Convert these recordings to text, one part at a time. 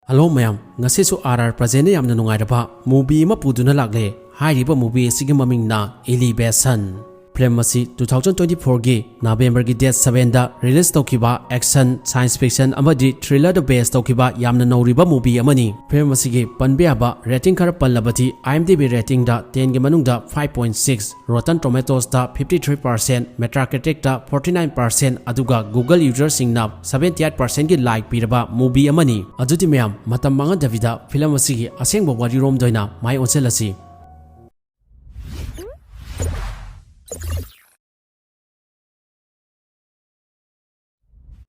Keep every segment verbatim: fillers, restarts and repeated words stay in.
Hello ꯃꯌꯥꯝ, ꯉꯁꯤꯁꯨ R R ꯄ꯭ꯔꯖꯦꯟꯅ ꯌꯥꯝꯅ ꯅꯨꯡꯉꯥꯏꯔꯕ movie ꯑꯃ ꯄꯨꯗꯨꯅ ꯂꯥꯛꯂꯦ꯫ ꯍꯥꯏꯔꯤꯕ movie ꯑꯁꯤꯒꯤ ꯃꯃꯤꯡꯅ Elevation꯫ Film ꯑꯁꯤ two thousand twenty-fourꯒꯤ Novemberꯒꯤ date sevenꯗ release ꯇꯧꯈꯤꯕ action, science fiction ꯑꯃꯗꯤ thrillerꯗ base ꯇꯧꯈꯤꯕ ꯌꯥꯝꯅ ꯅꯧꯔꯤꯕ movie ꯑꯃꯅꯤ꯫ Film ꯑꯁꯤꯒꯤ ꯄꯟꯕ ꯌꯥꯕ rating ꯈꯔ ꯄꯜꯂꯕꯗꯤ, IMDb ratingꯗ tenꯒꯤ ꯃꯅꯨꯡꯗ five point six, Rotten Tomatoesꯇ fifty three percent, Metacriticꯇ forty nine percent, ꯑꯗꯨꯒ Google userꯁꯤꯡꯅ seventy eight percentꯒꯤ like ꯄꯤꯔꯕ movie ꯑꯃꯅꯤ꯫ ꯑꯗꯨꯗꯤ ꯃꯌꯥꯝ, ꯃꯇꯝ ꯃꯥꯡꯍꯟꯗꯕꯤꯗ film ꯑꯁꯤꯒꯤ ꯑꯁꯦꯡꯕ ꯋꯥꯔꯤꯔꯣꯝꯗ ꯑꯣꯏꯅ ꯃꯥꯏ ꯑꯣꯟꯁꯤꯜꯂꯁꯤ꯫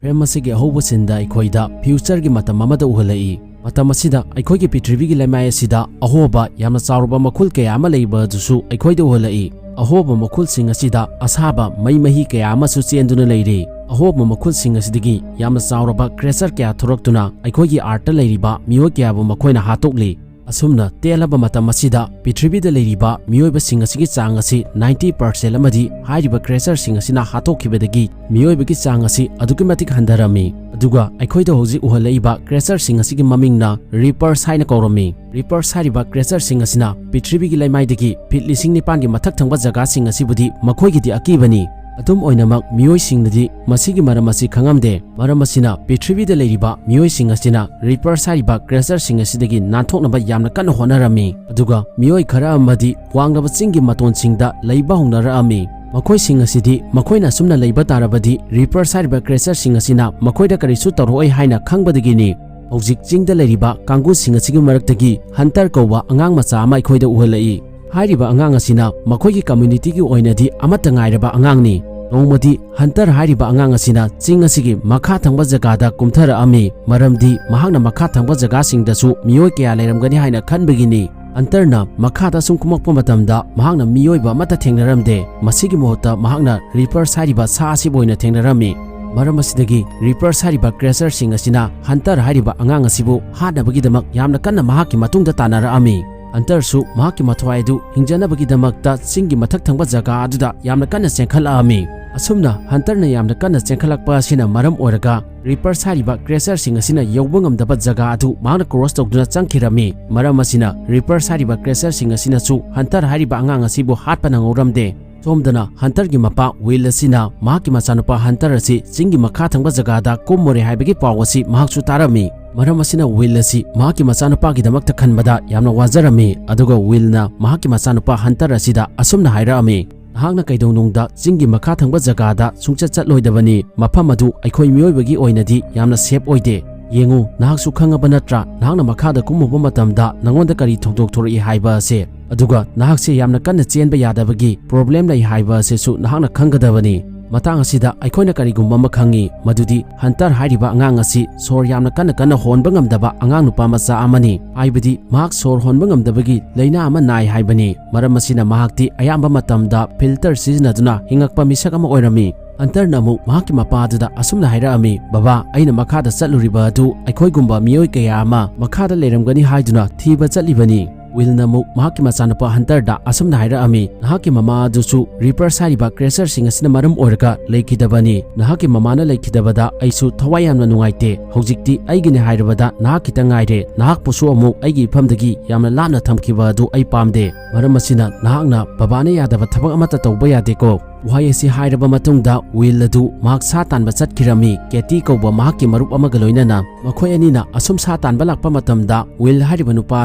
Film ꯑꯁꯤꯒꯤ ꯑꯍꯧꯕ sceneꯗ ꯑꯩꯈꯣꯏꯗ futureꯒꯤ ꯃꯇꯝ ꯑꯃꯗ ꯎꯍꯜꯂꯛꯏ꯫ ꯃꯇꯝ ꯑꯁꯤꯗ ꯑꯩꯈꯣꯏꯒꯤ ꯄ꯭ꯔꯤꯊꯤꯕꯤꯒꯤ ꯂꯩꯃꯥꯏ ꯑꯁꯤꯗ ꯑꯍꯣꯕ, ꯌꯥꯝꯅ ꯆꯥꯎꯔꯕ ꯃꯈꯨꯜ ꯀꯌꯥ ꯑꯃ ꯂꯩꯕ ꯑꯗꯨꯁꯨ ꯑꯩꯈꯣꯏꯗ ꯎꯍꯜꯂꯛꯏ꯫ ꯑꯍꯣꯕ ꯃꯈꯨꯜꯁꯤꯡ ꯑꯁꯤꯗ ꯑꯁꯥꯕ ꯃꯩ ꯃꯍꯤ ꯀꯌꯥ ꯑꯃꯁꯨ ꯆꯦꯟꯗꯨꯅ ꯂꯩꯔꯤ꯫ ꯑꯍꯣꯕ ꯃꯈꯨꯜꯁꯤꯡ ꯑꯁꯤꯗꯒꯤ ꯌꯥꯝꯅ ꯆꯥꯎꯔꯕ creature ꯀꯌꯥ ꯊꯣꯔꯛꯇꯨꯅ ꯑꯩꯈꯣꯏꯒꯤ earthꯇ ꯂꯩꯔꯤꯕ ꯃꯤꯑꯣꯏ ꯀꯌꯥꯕꯨ ꯃꯈꯣꯏꯅ ꯍꯥꯠꯇꯣꯛꯂꯤ꯫ ꯑꯁꯨꯝꯅ ꯇꯦꯜꯂꯕ ꯃꯇꯝ ꯑꯁꯤꯗ ꯄ꯭ꯔꯤꯊꯤꯕꯤꯗ ꯂꯩꯔꯤꯕ ꯃꯤꯑꯣꯏꯕꯁꯤꯡ ꯑꯁꯤꯒꯤ ꯆꯥꯡ ꯑꯁꯤ ninety percent ꯑꯃꯗꯤ ꯍꯥꯏꯔꯤꯕ creatureꯁꯤꯡ ꯑꯁꯤꯅ ꯍꯥꯠꯇꯣꯛꯈꯤꯕꯗꯒꯤ ꯃꯤꯑꯣꯏꯕꯒꯤ ꯆꯥꯡ ꯑꯁꯤ ꯑꯗꯨꯛꯀꯤ ꯃꯇꯤꯛ ꯍꯟꯊꯔꯝꯃꯤ꯫ ꯑꯗꯨꯒ ꯑꯩꯈꯣꯏꯗ ꯍꯧꯖꯤꯛ ꯎꯍꯜꯂꯛꯏꯕ creatureꯁꯤꯡ ꯑꯁꯤꯒꯤ ꯃꯃꯤꯡꯅ Reapers ꯍꯥꯏꯅ ꯀꯧꯔꯝꯃꯤ꯫ Reapers ꯍꯥꯏꯔꯤꯕ creatureꯁꯤꯡ ꯑꯁꯤꯅ ꯄ꯭ꯔꯤꯊꯤꯕꯤꯒꯤ ꯂꯩꯃꯥꯏꯗꯒꯤ feet ꯂꯤꯁꯤꯡ ꯅꯤꯄꯥꯟꯒꯤ ꯃꯊꯛ ꯊꯪꯕ ꯖꯒꯥꯁꯤꯡ ꯑꯁꯤꯕꯨꯗꯤ ꯃꯈꯣꯏꯒꯤꯗꯤ ꯑꯀꯤꯕꯅꯤ꯫ ꯑꯗꯨꯝ ꯑꯣꯏꯅꯃꯛ, ꯃꯤꯑꯣꯏꯁꯤꯡꯅꯗꯤ ꯃꯁꯤꯒꯤ ꯃꯔꯝ ꯑꯁꯤ ꯈꯪꯉꯝꯗꯦ꯫ ꯃꯔꯝ ꯑꯁꯤꯅ, ꯄ꯭ꯔꯤꯊꯤꯕꯤꯗ ꯂꯩꯔꯤꯕ ꯃꯤꯑꯣꯏꯁꯤꯡ ꯑꯁꯤꯅ Reapers ꯍꯥꯏꯔꯤꯕ creatureꯁꯤꯡ ꯑꯁꯤꯗꯒꯤ ꯅꯥꯟꯊꯣꯛꯅꯕ ꯌꯥꯝꯅ ꯀꯟꯅ ꯍꯣꯠꯅꯔꯝꯃꯤ꯫ ꯑꯗꯨꯒ ꯃꯤꯑꯣꯏ ꯈꯔ ꯑꯃꯗꯤ ꯋꯥꯡꯂꯕ ꯆꯤꯡꯒꯤ ꯃꯇꯣꯟꯁꯤꯡꯗ ꯂꯩꯕ ꯍꯧꯅꯔꯛꯑꯝꯃꯤ꯫ ꯃꯈꯣꯏꯁꯤꯡ ꯑꯁꯤꯗꯤ ꯃꯈꯣꯏꯅ ꯑꯁꯨꯝꯅ ꯂꯩꯕ ꯇꯥꯔꯕꯗꯤ, Reapers ꯍꯥꯏꯔꯤꯕ creatureꯁꯤꯡ ꯑꯁꯤꯅ ꯃꯈꯣꯏꯗ ꯀꯔꯤꯁꯨ ꯇꯧꯔꯛꯑꯣꯏ ꯍꯥꯏꯅ ꯈꯪꯕꯗꯒꯤꯅꯤ꯫ ꯍꯧꯖꯤꯛ ꯆꯤꯡꯗ ꯂꯩꯔꯤꯕ ꯀꯥꯡꯕꯨꯁꯤꯡ ꯑꯁꯤꯒꯤ ꯃꯔꯛꯇꯒꯤ Hunter ꯀꯧꯕ ꯑꯉꯥꯡ ꯃꯆꯥ ꯑꯃ ꯑꯩꯈꯣꯏꯗ ꯎꯍꯜꯂꯛꯏ꯫ ꯍꯥꯏꯔꯤꯕ ꯑꯉꯥꯡ ꯑꯁꯤꯅ ꯃꯈꯣꯏꯒꯤ communityꯒꯤ ꯑꯣꯏꯅꯗꯤ ꯑꯃꯠꯇ ꯉꯥꯏꯔꯕ ꯑꯉꯥꯡꯅꯤ꯫ ꯅꯣꯡꯃꯗꯤ Hunter ꯍꯥꯏꯔꯤꯕ ꯑꯉꯥꯡ ꯑꯁꯤꯅ ꯆꯤꯡ ꯑꯁꯤꯒꯤ ꯃꯈꯥ ꯊꯪꯕ ꯖꯒꯥꯗ ꯀꯨꯝꯊꯔꯛꯑꯝꯃꯤ, ꯃꯔꯝꯗꯤ ꯃꯍꯥꯛꯅ ꯃꯈꯥ ꯊꯪꯕ ꯖꯒꯥꯁꯤꯡꯗꯁꯨ ꯃꯤꯑꯣꯏ ꯀꯌꯥ ꯂꯩꯔꯝꯒꯅꯤ ꯍꯥꯏꯅ ꯈꯟꯕꯒꯤꯅꯤ꯫ Hunterꯅ ꯃꯈꯥꯗ ꯁꯨꯝ ꯀꯨꯝꯃꯛꯄ ꯃꯇꯝꯗ ꯃꯍꯥꯛꯅ ꯃꯤꯑꯣꯏꯕ ꯑꯃꯠꯇ ꯊꯦꯡꯅꯔꯝꯗꯦ꯫ ꯃꯁꯤꯒꯤ ꯃꯍꯨꯠꯇ ꯃꯍꯥꯛꯅ Reapers ꯍꯥꯏꯔꯤꯕ ꯁꯥ ꯑꯁꯤꯕꯨ ꯑꯣꯏꯅ ꯊꯦꯡꯅꯔꯝꯃꯤ꯫ ꯃꯔꯝ ꯑꯁꯤꯗꯒꯤ Reapers ꯍꯥꯏꯔꯤꯕ creatureꯁꯤꯡ ꯑꯁꯤꯅ Hunter ꯍꯥꯏꯔꯤꯕ ꯑꯉꯥꯡ ꯑꯁꯤꯕꯨ ꯍꯥꯠꯅꯕꯒꯤꯗꯃꯛ ꯌꯥꯝꯅ ꯀꯟꯅ ꯃꯍꯥꯛꯀꯤ ꯃꯇꯨꯡꯗ ꯇꯥꯟꯅꯔꯛꯑꯝꯃꯤ꯫ ꯍꯟꯇꯔꯁꯨ ꯃꯍꯥꯛꯀꯤ ꯃꯊ꯭ꯋꯥꯏ ꯑꯗꯨ ꯍꯤꯡꯖꯅꯕꯒꯤꯗꯃꯛꯇ ꯆꯤꯡꯒꯤ ꯃꯊꯛ ꯊꯪꯕ ꯖꯒꯥ ꯑꯗꯨꯗ ꯌꯥꯝꯅ ꯀꯟꯅ ꯆꯦꯟꯈꯠꯂꯛꯑꯝꯃꯤ꯫ ꯑꯁꯨꯝꯅ ꯍꯟꯇꯔꯅ ꯌꯥꯝꯅ ꯀꯟꯅ ꯆꯦꯟꯈꯠꯂꯛꯄ ꯑꯁꯤꯅ ꯃꯔꯝ ꯑꯣꯏꯔꯒ ꯔꯤꯄꯔꯁ ꯍꯥꯏꯔꯤꯕ ꯀ꯭ꯔꯦꯆꯔꯁꯤꯡ ꯑꯁꯤꯅ ꯌꯧꯕ ꯉꯝꯗꯕ ꯖꯒꯥ ꯑꯗꯨ ꯃꯍꯥꯛꯅ ꯀ꯭ꯔꯣꯁ ꯇꯧꯗꯨꯅ ꯆꯪꯈꯤꯔꯝꯃꯤ꯫ ꯃꯔꯝ ꯑꯁꯤꯅ ꯔꯤꯄꯔꯁ ꯍꯥꯏꯔꯤꯕ ꯀ꯭ꯔꯦꯆꯔꯁꯤꯡ ꯑꯁꯤꯅꯁꯨ ꯍꯟꯇꯔ ꯍꯥꯏꯔꯤꯕ ꯑꯉꯥꯡ ꯑꯁꯤꯕꯨ ꯍꯥꯠꯄ ꯅꯪꯍꯧꯔꯝꯗꯦ꯫ ꯁꯣꯝꯗꯅ ꯍꯟꯇꯔꯒꯤ ꯃꯄꯥ ꯋꯤꯜ ꯑꯁꯤꯅ ꯃꯍꯥꯛꯀꯤ ꯃꯆꯥꯅꯨꯄꯥ ꯍꯟꯇꯔ ꯑꯁꯤ ꯆꯤꯡꯒꯤ ꯃꯈꯥ ꯊꯪꯕ ꯖꯒꯥꯗ ꯀꯨꯝꯃꯨꯔꯦ ꯍꯥꯏꯕꯒꯤ ꯄꯥꯎ ꯑꯁꯤ ꯃꯍꯥꯛꯁꯨ ꯇꯥꯔꯝꯃꯤ꯫ ꯃꯔꯝ ꯑꯁꯤꯅ ꯋꯤꯜ ꯑꯁꯤ ꯃꯍꯥꯛꯀꯤ ꯃꯆꯥꯅꯨꯄꯥꯒꯤꯗꯃꯛꯇ ꯈꯟꯕꯗ ꯌꯥꯝꯅ ꯋꯥꯖꯔꯝꯃꯤ꯫ ꯑꯗꯨꯒ ꯋꯤꯜꯅ ꯃꯍꯥꯛꯀꯤ ꯃꯆꯥꯅꯨꯄꯥ ꯍꯟꯇꯔ ꯑꯁꯤꯗ ꯑꯁꯨꯝꯅ ꯍꯥꯏꯔꯛꯑꯝꯃꯤ, "ꯅꯍꯥꯛꯅ ꯀꯩꯗꯧꯅꯨꯡꯗ ꯆꯤꯡꯒꯤ ꯃꯈꯥ ꯊꯪꯕ ꯖꯒꯥꯗ ꯁꯨꯡꯆꯠ ꯆꯠꯂꯣꯏꯗꯕꯅꯤ꯫ ꯃꯐꯝ ꯑꯗꯨ ꯑꯩꯈꯣꯏ ꯃꯤꯑꯣꯏꯕꯒꯤ ꯑꯣꯏꯅꯗꯤ ꯌꯥꯝꯅ ꯁꯦꯐ ꯑꯣꯏꯗꯦ꯫ ꯌꯦꯡꯉꯨ, ꯅꯍꯥꯛꯁꯨ ꯈꯪꯉꯕ ꯅꯠꯇ꯭ꯔꯥ, ꯅꯍꯥꯛꯅ ꯃꯈꯥꯗ ꯀꯨꯝꯃꯨꯕ ꯃꯇꯝꯗ ꯅꯉꯣꯟꯗ ꯀꯔꯤ ꯊꯧꯗꯣꯛ ꯊꯣꯔꯛꯏ ꯍꯥꯏꯕ ꯑꯁꯦ? ꯑꯗꯨꯒ ꯅꯍꯥꯛꯁꯦ ꯌꯥꯝꯅ ꯀꯟꯅ ꯆꯦꯟꯕ ꯌꯥꯗꯕꯒꯤ ꯄ꯭ꯔꯣꯕ꯭ꯂꯦꯝ ꯂꯩ ꯍꯥꯏꯕ ꯑꯁꯤꯁꯨ ꯅꯍꯥꯛꯅ ꯈꯪꯒꯗꯕꯅꯤ꯫ ꯃꯇꯥꯡ ꯑꯁꯤꯗ ꯑꯩꯈꯣꯏꯅ ꯀꯔꯤꯒꯨꯝꯕ ꯑꯃ ꯈꯪꯉꯤ, ꯃꯗꯨꯗꯤ ꯍꯟꯇꯔ ꯍꯥꯏꯔꯤꯕ ꯑꯉꯥꯡ ꯑꯁꯤ ꯁꯣꯔ ꯌꯥꯝꯅ ꯀꯟꯅ ꯀꯟꯅ ꯍꯣꯟꯕ ꯉꯝꯗꯕ ꯑꯉꯥꯡ ꯅꯨꯄꯥ ꯃꯆꯥ ꯑꯃꯅꯤ꯫ ꯍꯥꯏꯕꯗꯤ ꯃꯍꯥꯛ ꯁꯣꯔ ꯍꯣꯟꯕ ꯉꯝꯗꯕꯒꯤ ꯂꯥꯏꯅꯥ ꯑꯃ ꯅꯥꯏ ꯍꯥꯏꯕꯅꯤ꯫ ꯃꯔꯝ ꯑꯁꯤꯅ ꯃꯍꯥꯛꯇꯤ ꯑꯌꯥꯝꯕ ꯃꯇꯝꯗ ꯐꯤꯜꯇꯔ ꯁꯤꯖꯤꯟꯅꯗꯨꯅ ꯍꯤꯡꯉꯛꯄ ꯃꯤꯁꯛ ꯑꯃ ꯑꯣꯏꯔꯝꯃꯤ꯫ ꯍꯟꯇꯔꯅ ꯑꯃꯨꯛ ꯃꯍꯥꯛꯀꯤ ꯃꯄꯥ ꯑꯗꯨꯗ ꯑꯁꯨꯝꯅ ꯍꯥꯏꯔꯛꯑꯝꯃꯤ, "ꯕꯕꯥ, ꯑꯩꯅ ꯃꯈꯥꯗ ꯆꯠꯂꯨꯔꯤꯕ ꯑꯗꯨ ꯑꯩꯈꯣꯏꯒꯨꯝꯕ ꯃꯤꯑꯣꯏ ꯀꯌꯥ ꯑꯃ ꯃꯈꯥꯗ ꯂꯩꯔꯝꯒꯅꯤ ꯍꯥꯏꯗꯨꯅ ꯊꯤꯕ ꯆꯠꯂꯤꯕꯅꯤ"꯫ ꯋꯤꯜꯅ ꯑꯃꯨꯛ ꯃꯍꯥꯛꯀꯤ ꯃꯆꯥꯅꯨꯄꯥ ꯍꯟꯇꯔꯗ ꯑꯁꯨꯝꯅ ꯍꯥꯏꯔꯛꯑꯝꯃꯤ, "ꯅꯍꯥꯛꯀꯤ ꯃꯃꯥ ꯑꯗꯨꯁꯨ ꯔꯤꯄꯔꯁ ꯍꯥꯏꯔꯤꯕ ꯀ꯭ꯔꯦꯆꯔꯁꯤꯡ ꯑꯁꯤꯅ ꯃꯔꯝ ꯑꯣꯏꯔꯒ ꯂꯩꯈꯤꯗꯕꯅꯤ꯫ ꯅꯍꯥꯛꯀꯤ ꯃꯃꯥꯅ ꯂꯩꯈꯤꯗꯕꯗ ꯑꯩꯁꯨ ꯊꯋꯥꯏ ꯌꯥꯝꯅ ꯅꯨꯡꯉꯥꯏꯇꯦ꯫ ꯍꯧꯖꯤꯛꯇꯤ ꯑꯩꯒꯤꯅꯤ ꯍꯥꯏꯔꯕꯗ ꯅꯍꯥꯛ ꯈꯤꯇꯪ ꯉꯥꯏꯔꯦ꯫ ꯅꯍꯥꯛꯄꯨꯁꯨ ꯑꯃꯨꯛ ꯑꯩꯒꯤ ꯏꯐꯝꯗꯒꯤ ꯌꯥꯝꯅ ꯂꯥꯞꯅ ꯊꯝꯈꯤꯕ ꯑꯗꯨ ꯑꯩ ꯄꯥꯝꯗꯦ꯫ ꯃꯔꯝ ꯑꯁꯤꯅ ꯅꯍꯥꯛꯅ ꯕꯕꯥꯅ ꯌꯥꯗꯕ ꯊꯕꯛ ꯑꯃꯠꯇ ꯇꯧꯕ ꯌꯥꯗꯦꯀꯣ"꯫ ꯋꯥꯍꯩ ꯑꯁꯤ ꯍꯥꯏꯔꯕ ꯃꯇꯨꯡꯗ ꯋꯤꯜ ꯑꯗꯨ ꯃꯍꯥꯛ ꯁꯥ ꯇꯥꯟꯕ ꯆꯠꯈꯤꯔꯝꯃꯤ꯫ ꯀꯦꯇꯤ ꯀꯧꯕ ꯃꯍꯥꯛꯀꯤ ꯃꯔꯨꯞ ꯑꯃꯒ ꯂꯣꯏꯅꯅ꯫ ꯃꯈꯣꯏ ꯑꯅꯤꯅ ꯑꯁꯨꯝ ꯁꯥ ꯇꯥꯟꯕ ꯂꯥꯛꯄ ꯃꯇꯝꯗ ꯋꯤꯜ ꯍꯥꯏꯔꯤꯕ ꯅꯨꯄꯥ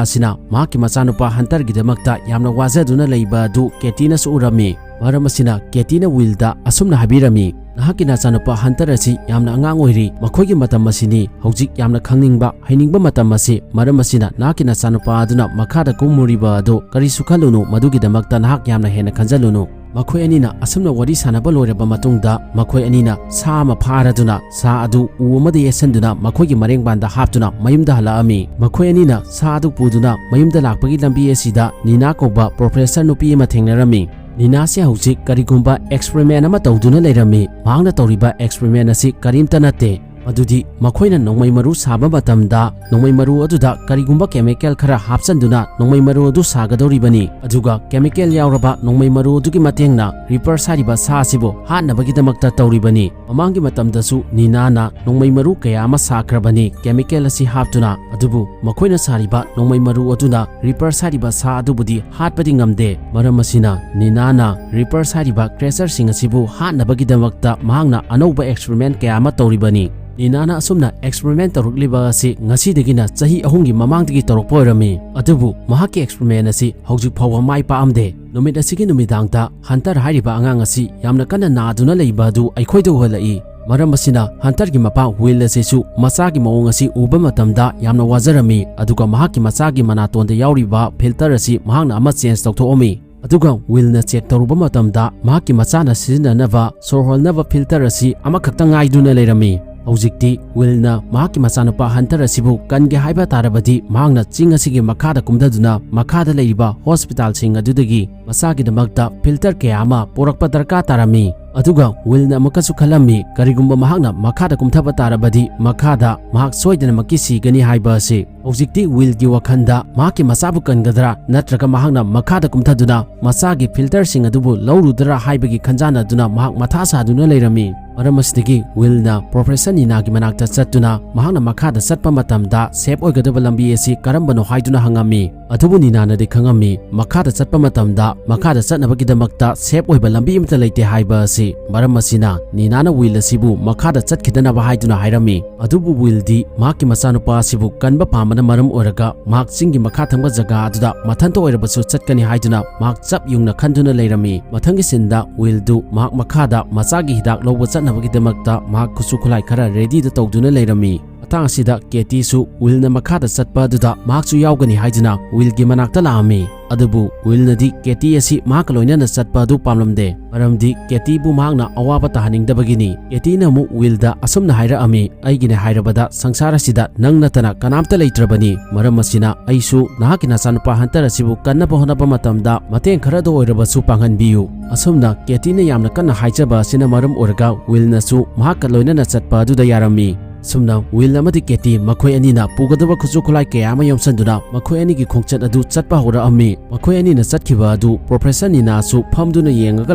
ꯑꯁꯤꯅ ꯃꯍꯥꯛꯀꯤ ꯃꯆꯥꯅꯨꯄꯥ ꯍꯟꯇꯔꯒꯤꯗꯃꯛꯇ ꯌꯥꯝꯅ ꯋꯥꯖꯗꯨꯅ ꯂꯩꯕ ꯑꯗꯨ ꯀꯦꯇꯤꯅꯁꯨ ꯎꯔꯝꯃꯤ꯫ ꯃꯔꯝ ꯑꯁꯤꯅ ꯀꯦꯇꯤꯅ ꯋꯤꯜꯗ ꯑꯁꯨꯝꯅ ꯍꯥꯏꯕꯤꯔꯝꯃꯤ, "ꯅꯍꯥꯛꯀꯤ ꯅꯆꯥꯅꯨꯄꯥ ꯍꯟꯇꯔ ꯑꯁꯤ ꯌꯥꯝꯅ ꯑꯉꯥꯡ ꯑꯣꯏꯔꯤ꯫ ꯃꯈꯣꯏꯒꯤ ꯃꯇꯝ ꯑꯁꯤꯅꯤ ꯍꯧꯖꯤꯛ ꯌꯥꯝꯅ ꯈꯪꯅꯤꯡꯕ, ꯍꯩꯅꯤꯡꯕ ꯃꯇꯝ ꯑꯁꯤ꯫ ꯃꯔꯝ ꯑꯁꯤꯅ ꯅꯍꯥꯛꯀꯤ ꯅꯆꯥꯅꯨꯄꯥ ꯑꯗꯨꯅ ꯃꯈꯥꯗ ꯀꯨꯝꯃꯨꯔꯤꯕ ꯑꯗꯨ ꯀꯔꯤꯁꯨ ꯈꯜꯂꯨꯅꯨ, ꯃꯗꯨꯒꯤꯗꯃꯛꯇ ꯅꯍꯥꯛ ꯌꯥꯝꯅ ꯍꯦꯟꯅ ꯈꯟꯖꯜꯂꯨꯅꯨ"꯫ ꯃꯈꯣꯏ ꯑꯅꯤꯅ ꯑꯁꯨꯝꯅ ꯋꯥꯔꯤ ꯁꯥꯟꯅꯕ ꯂꯣꯏꯔꯕ ꯃꯇꯨꯡꯗ ꯃꯈꯣꯏ ꯑꯅꯤꯅ ꯁꯥ ꯑꯃ ꯐꯥꯔꯗꯨꯅ ꯁꯥ ꯑꯗꯨ ꯎ ꯑꯃꯗ ꯌꯦꯠꯁꯟꯗꯨꯅ ꯃꯈꯣꯏꯒꯤ ꯃꯔꯦꯡꯕꯥꯟꯗ ꯍꯥꯞꯇꯨꯅ ꯃꯌꯨꯝꯗ ꯍꯜꯂꯛꯑꯝꯃꯤ꯫ ꯃꯈꯣꯏ ꯑꯅꯤꯅ ꯁꯥ ꯑꯗꯨ ꯄꯨꯗꯨꯅ ꯃꯌꯨꯝꯗ ꯂꯥꯛꯄꯒꯤ ꯂꯝꯕꯤ ꯑꯁꯤꯗ ꯅꯤꯅꯥ ꯀꯧꯕ ꯄ꯭ꯔꯣꯐꯦꯁꯔ ꯅꯨꯄꯤ ꯑꯃ ꯊꯦꯡꯅꯔꯝꯃꯤ꯫ ꯅꯤꯅꯥꯁꯦ ꯍꯧꯖꯤꯛ ꯀꯔꯤꯒꯨꯝꯕ ꯑꯦꯛꯁꯄꯦꯔꯤꯃꯦꯟ ꯑꯃ ꯇꯧꯗꯨꯅ ꯂꯩꯔꯝꯃꯤ꯫ ꯃꯍꯥꯛꯅ ꯇꯧꯔꯤꯕ ꯑꯦꯛꯁꯄꯦꯔꯤꯃꯦꯟ ꯑꯁꯤ ꯀꯔꯤꯝꯇ ꯅꯠꯇꯦ꯫ ꯃꯗꯨꯗꯤ ꯃꯈꯣꯏꯅ ꯅꯣꯡꯃꯩ ꯃꯔꯨ ꯁꯥꯕ ꯃꯇꯝꯗ ꯅꯣꯡꯃꯩ ꯃꯔꯨ ꯑꯗꯨꯗ ꯀꯔꯤꯒꯨꯝꯕ ꯀꯦꯃꯤꯀꯦꯜ ꯈꯔ ꯍꯥꯞꯆꯤꯟꯗꯨꯅ ꯅꯣꯡꯃꯩ ꯃꯔꯨ ꯑꯗꯨ ꯁꯥꯒꯗꯧꯔꯤꯕꯅꯤ꯫ ꯑꯗꯨꯒ ꯀꯦꯃꯤꯀꯦꯜ ꯌꯥꯎꯔꯕ ꯅꯣꯡꯃꯩ ꯃꯔꯨ ꯑꯗꯨꯒꯤ ꯃꯇꯦꯡꯅ ꯔꯤꯄꯔꯁ ꯍꯥꯏꯔꯤꯕ ꯁꯥ ꯑꯁꯤꯕꯨ ꯍꯥꯠꯅꯕꯒꯤꯗꯃꯛꯇ ꯇꯧꯔꯤꯕꯅꯤ꯫ ꯃꯃꯥꯡꯒꯤ ꯃꯇꯝꯗꯁꯨ ꯅꯤꯅꯥꯅ ꯅꯣꯡꯃꯩ ꯃꯔꯨ ꯀꯌꯥ ꯑꯃ ꯁꯥꯈ꯭ꯔꯕꯅꯤ ꯀꯦꯃꯤꯀꯦꯜ ꯑꯁꯤ ꯍꯥꯞꯇꯨꯅ, ꯑꯗꯨꯕꯨ ꯃꯈꯣꯏꯅ ꯁꯥꯔꯤꯕ ꯅꯣꯡꯃꯩ ꯃꯔꯨ ꯑꯗꯨꯅ ꯔꯤꯄꯔꯁ ꯍꯥꯏꯔꯤꯕ ꯁꯥ ꯑꯗꯨꯕꯨꯗꯤ ꯍꯥꯠꯄꯗꯤ ꯉꯝꯗꯦ꯫ ꯃꯔꯝ ꯑꯁꯤꯅ ꯅꯤꯅꯥꯅ ꯔꯤꯄꯔꯁ ꯍꯥꯏꯔꯤꯕ ꯀ꯭ꯔꯦꯆꯔꯁꯤꯡ ꯑꯁꯤꯕꯨ ꯍꯥꯠꯅꯕꯒꯤꯗꯃꯛꯇ ꯃꯍꯥꯛꯅ ꯑꯅꯧꯕ ꯑꯦꯛꯁꯄꯦꯔꯤꯃꯦꯟ ꯀꯌꯥ ꯑꯃ ꯇꯧꯔꯤꯕꯅꯤ꯫ ꯅꯤꯅꯥꯅ ꯑꯁꯨꯝꯅ ꯑꯦꯛꯁꯄꯦꯔꯤꯃꯦꯟ ꯇꯧꯔꯛꯂꯤꯕ ꯑꯁꯤ ꯉꯁꯤꯗꯒꯤꯅ ꯆꯍꯤ ꯑꯍꯨꯝꯒꯤ ꯃꯃꯥꯡꯗꯒꯤ ꯇꯧꯔꯛꯄ ꯑꯣꯏꯔꯝꯃꯤ, ꯑꯗꯨꯕꯨ ꯃꯍꯥꯛꯀꯤ ꯑꯦꯛꯁꯄꯦꯔꯤꯃꯦꯟ ꯑꯁꯤ ꯍꯧꯖꯤꯛ ꯐꯥꯎꯕ ꯃꯥꯏ ꯄꯥꯛꯑꯝꯗꯦ꯫ ꯅꯨꯃꯤꯠ ꯑꯁꯤꯒꯤ ꯅꯨꯃꯤꯗꯥꯡꯗ ꯍꯟꯇꯔ ꯍꯥꯏꯔꯤꯕ ꯑꯉꯥꯡ ꯑꯁꯤ ꯌꯥꯝꯅ ꯀꯟꯅ ꯅꯥꯗꯨꯅ ꯂꯩꯕ ꯑꯗꯨ ꯑꯩꯈꯣꯏꯗ ꯎꯍꯜꯂꯛꯏ꯫ ꯃꯔꯝ ꯑꯁꯤꯅ ꯍꯟꯇꯔꯒꯤ ꯃꯄꯥ ꯋꯤꯜ ꯑꯁꯤꯁꯨ ꯃꯆꯥꯒꯤ ꯃꯑꯣꯡ ꯑꯁꯤ ꯎꯕ ꯃꯇꯝꯗ ꯌꯥꯝꯅ ꯋꯥꯖꯔꯝꯃꯤ, ꯑꯗꯨꯒ ꯃꯍꯥꯛꯀꯤ ꯃꯆꯥꯒꯤ ꯃꯅꯥꯇꯣꯟꯗ ꯌꯥꯎꯔꯤꯕ ꯐꯤꯜꯇꯔ ꯑꯁꯤ ꯃꯍꯥꯛꯅ ꯑꯃ ꯆꯦꯟꯖ ꯇꯧꯊꯣꯛꯑꯝꯃꯤ꯫ ꯑꯗꯨꯒ ꯋꯤꯜꯅ ꯆꯦꯛ ꯇꯧꯔꯨꯕ ꯃꯇꯝꯗ ꯃꯍꯥꯛꯀꯤ ꯃꯆꯥꯅ ꯁꯤꯖꯤꯟꯅꯅꯕ ꯁꯣꯔ ꯍꯣꯟꯅꯕ ꯐꯤꯜꯇꯔ ꯑꯁꯤ ꯑꯃꯈꯛꯇ ꯉꯥꯏꯗꯨꯅ ꯂꯩꯔꯝꯃꯤ꯫ ꯍꯧꯖꯤꯛꯇꯤ ꯋꯤꯜꯅ ꯃꯍꯥꯛꯀꯤ ꯃꯆꯥꯅꯨꯄꯥ ꯍꯟꯇꯔ ꯑꯁꯤꯕꯨ ꯀꯟꯒꯦ ꯍꯥꯏꯕ ꯇꯥꯔꯕꯗꯤ ꯃꯍꯥꯛꯅ ꯆꯤꯡ ꯑꯁꯤꯒꯤ ꯃꯈꯥꯗ ꯀꯨꯝꯊꯗꯨꯅ ꯃꯈꯥꯗ ꯂꯩꯔꯤꯕ ꯍꯣꯁꯄꯤꯇꯥꯜꯁꯤꯡ ꯑꯗꯨꯗꯒꯤ ꯃꯆꯥꯒꯤꯗꯃꯛꯇ ꯐꯤꯜꯇꯔ ꯀꯌꯥ ꯑꯃ ꯄꯨꯔꯛꯄ ꯗꯔꯀꯥꯔ ꯇꯥꯔꯝꯃꯤ꯫ ꯑꯗꯨꯒ ꯋꯤꯜꯅ ꯑꯃꯨꯛꯀꯁꯨ ꯈꯜꯂꯝꯃꯤ, ꯀꯔꯤꯒꯨꯝꯕ ꯃꯍꯥꯛꯅ ꯃꯈꯥꯗ ꯀꯨꯝꯊꯕ ꯇꯥꯔꯕꯗꯤ ꯃꯈꯥꯗ ꯃꯍꯥꯛ ꯁꯣꯏꯗꯅꯃꯛꯀꯤ ꯁꯤꯒꯅꯤ ꯍꯥꯏꯕ ꯑꯁꯤ꯫ ꯍꯧꯖꯤꯛꯇꯤ ꯋꯤꯜꯒꯤ ꯋꯥꯈꯜꯗ ꯃꯍꯥꯛꯀꯤ ꯃꯆꯥꯕꯨ ꯀꯟꯒꯗ꯭ꯔꯥ ꯅꯠꯇ꯭ꯔꯒ ꯃꯍꯥꯛꯅ ꯃꯈꯥꯗ ꯀꯨꯝꯊꯗꯨꯅ ꯃꯆꯥꯒꯤ ꯐꯤꯜꯇꯔꯁꯤꯡ ꯑꯗꯨꯕꯨ ꯂꯧꯔꯨꯗ꯭ꯔꯥ ꯍꯥꯏꯕꯒꯤ ꯈꯟꯖꯥꯟꯅꯗꯨꯅ ꯃꯍꯥꯛ ꯃꯊꯥ ꯁꯥꯗꯨꯅ ꯂꯩꯔꯝꯃꯤ꯫ ꯃꯔꯝ ꯑꯁꯤꯗꯒꯤ ꯋꯤꯜꯅ ꯄ꯭ꯔꯣꯐꯦꯁꯔ ꯅꯤꯅꯥꯒꯤ ꯃꯅꯥꯛꯇ ꯆꯠꯇꯨꯅ ꯃꯍꯥꯛꯅ ꯃꯈꯥꯗ ꯆꯠꯄ ꯃꯇꯝꯗ ꯁꯦꯐ ꯑꯣꯏꯒꯗꯕ ꯂꯝꯕꯤ ꯑꯁꯤ ꯀꯔꯝꯕꯅꯣ ꯍꯥꯏꯗꯨꯅ ꯍꯪꯉꯝꯃꯤ꯫ ꯑꯗꯨꯕꯨ ꯅꯤꯅꯥꯅꯗꯤ ꯈꯪꯉꯝꯃꯤ, ꯃꯈꯥꯗ ꯆꯠꯄ ꯃꯇꯝꯗ ꯃꯈꯥꯗ ꯆꯠꯅꯕꯒꯤꯗꯃꯛꯇ ꯁꯦꯐ ꯑꯣꯏꯕ ꯂꯝꯕꯤ ꯑꯃꯠꯇ ꯂꯩꯇꯦ ꯍꯥꯏꯕ ꯑꯁꯤ꯫ ꯃꯔꯝ ꯑꯁꯤꯅ ꯅꯤꯅꯥꯅ ꯋꯤꯜ ꯑꯁꯤꯕꯨ ꯃꯈꯥꯗ ꯆꯠꯈꯤꯗꯅꯕ ꯍꯥꯏꯗꯨꯅ ꯍꯥꯏꯔꯝꯃꯤ꯫ ꯑꯗꯨꯕꯨ ꯋꯤꯜꯗꯤ ꯃꯍꯥꯛꯀꯤ ꯃꯆꯥꯅꯨꯄꯥ ꯑꯁꯤꯕꯨ ꯀꯟꯕ ꯄꯥꯝꯕꯅ ꯃꯔꯝ ꯑꯣꯏꯔꯒ ꯃꯍꯥꯛ ꯆꯤꯡꯒꯤ ꯃꯈꯥ ꯊꯪꯕ ꯖꯒꯥ ꯑꯗꯨꯗ ꯃꯊꯟꯇ ꯑꯣꯏꯔꯕꯁꯨ ꯆꯠꯀꯅꯤ ꯍꯥꯏꯗꯨꯅ ꯃꯍꯥꯛ ꯆꯞ ꯌꯨꯡꯅ ꯈꯟꯗꯨꯅ ꯂꯩꯔꯝꯃꯤ꯫ ꯃꯊꯪꯒꯤ ꯁꯤꯟꯗ ꯋꯤꯜꯗꯨ ꯃꯍꯥꯛ ꯃꯈꯥꯗ ꯃꯆꯥꯒꯤ ꯍꯤꯗꯥꯛ ꯂꯧꯕ ꯆꯠꯅꯕꯒꯤꯗꯃꯛꯇ ꯃꯍꯥꯛ ꯈꯨꯠꯁꯨ ꯈꯨꯠꯂꯥꯏ ꯈꯔ ꯔꯦꯗꯤꯗ ꯇꯧꯗꯨꯅ ꯂꯩꯔꯝꯃꯤ꯫ ꯃꯇꯥꯡ ꯑꯁꯤꯗ ꯀꯦꯇꯤꯁꯨ ꯋꯤꯜꯅ ꯃꯈꯥꯗ ꯆꯠꯄ ꯑꯗꯨꯗ ꯃꯍꯥꯛꯁꯨ ꯌꯥꯎꯒꯅꯤ ꯍꯥꯏꯗꯨꯅ ꯋꯤꯜꯒꯤ ꯃꯅꯥꯛꯇ ꯂꯥꯛꯑꯝꯃꯤ꯫ ꯑꯗꯨꯕꯨ ꯋꯤꯜꯅꯗꯤ ꯀꯦꯇꯤ ꯑꯁꯤ ꯃꯍꯥꯛꯀ ꯂꯣꯏꯅꯅ ꯆꯠꯄ ꯑꯗꯨ ꯄꯥꯝꯂꯝꯗꯦ, ꯃꯔꯝꯗꯤ ꯀꯦꯇꯤꯕꯨ ꯃꯍꯥꯛꯅ ꯑꯋꯥꯕ ꯇꯥꯍꯟꯅꯤꯡꯗꯕꯒꯤꯅꯤ꯫ ꯀꯦꯇꯤꯅ ꯑꯃꯨꯛ ꯋꯤꯜꯗ ꯑꯁꯨꯝꯅ ꯍꯥꯏꯔꯛꯑꯝꯃꯤ, "ꯑꯩꯒꯤꯅꯦ ꯍꯥꯏꯔꯕꯗ ꯁꯪꯁꯥꯔ ꯑꯁꯤꯗ ꯅꯪ ꯅꯠꯇꯅ ꯀꯅꯥꯝꯇ ꯂꯩꯇ꯭ꯔꯕꯅꯤ꯫ ꯃꯔꯝ ꯑꯁꯤꯅ ꯑꯩꯁꯨ ꯅꯍꯥꯛꯀꯤ ꯅꯆꯥꯅꯨꯄꯥ ꯍꯟꯇꯔ ꯑꯁꯤꯕꯨ ꯀꯟꯅꯕ ꯍꯣꯠꯅꯕ ꯃꯇꯝꯗ ꯃꯇꯦꯡ ꯈꯔꯗ ꯑꯣꯏꯔꯕꯁꯨ ꯄꯥꯡꯍꯟꯕꯤꯌꯨ"꯫ ꯑꯁꯨꯝꯅ ꯀꯦꯇꯤꯅ ꯌꯥꯝꯅ ꯀꯟꯅ ꯍꯥꯏꯖꯕ ꯑꯁꯤꯅ ꯃꯔꯝ ꯑꯣꯏꯔꯒ ꯋꯤꯜꯅꯁꯨ ꯃꯍꯥꯛꯀ ꯂꯣꯏꯅꯅ ꯆꯠꯄ ꯑꯗꯨꯗ ꯌꯥꯔꯝꯃꯤ꯫ ꯑꯁꯨꯝꯅ ꯋꯤꯜ ꯑꯃꯗꯤ ꯀꯦꯇꯤ ꯃꯈꯣꯏ ꯑꯅꯤꯅ ꯄꯨꯒꯗꯕ ꯈꯨꯠꯁꯨ ꯈꯨꯠꯂꯥꯏ ꯀꯌꯥ ꯑꯃ ꯌꯣꯝꯁꯤꯟꯗꯨꯅ ꯃꯈꯣꯏ ꯑꯅꯤꯒꯤ ꯈꯣꯡꯆꯠ ꯑꯗꯨ ꯆꯠꯄ ꯍꯧꯔꯛꯑꯝꯃꯤ꯫ ꯃꯈꯣꯏ ꯑꯅꯤꯅ ꯆꯠꯈꯤꯕ ꯑꯗꯨ ꯄ꯭ꯔꯣꯐꯦꯁꯔ ꯅꯤꯅꯥꯁꯨ ꯐꯝꯗꯨꯅ ꯌꯦꯡꯉꯒ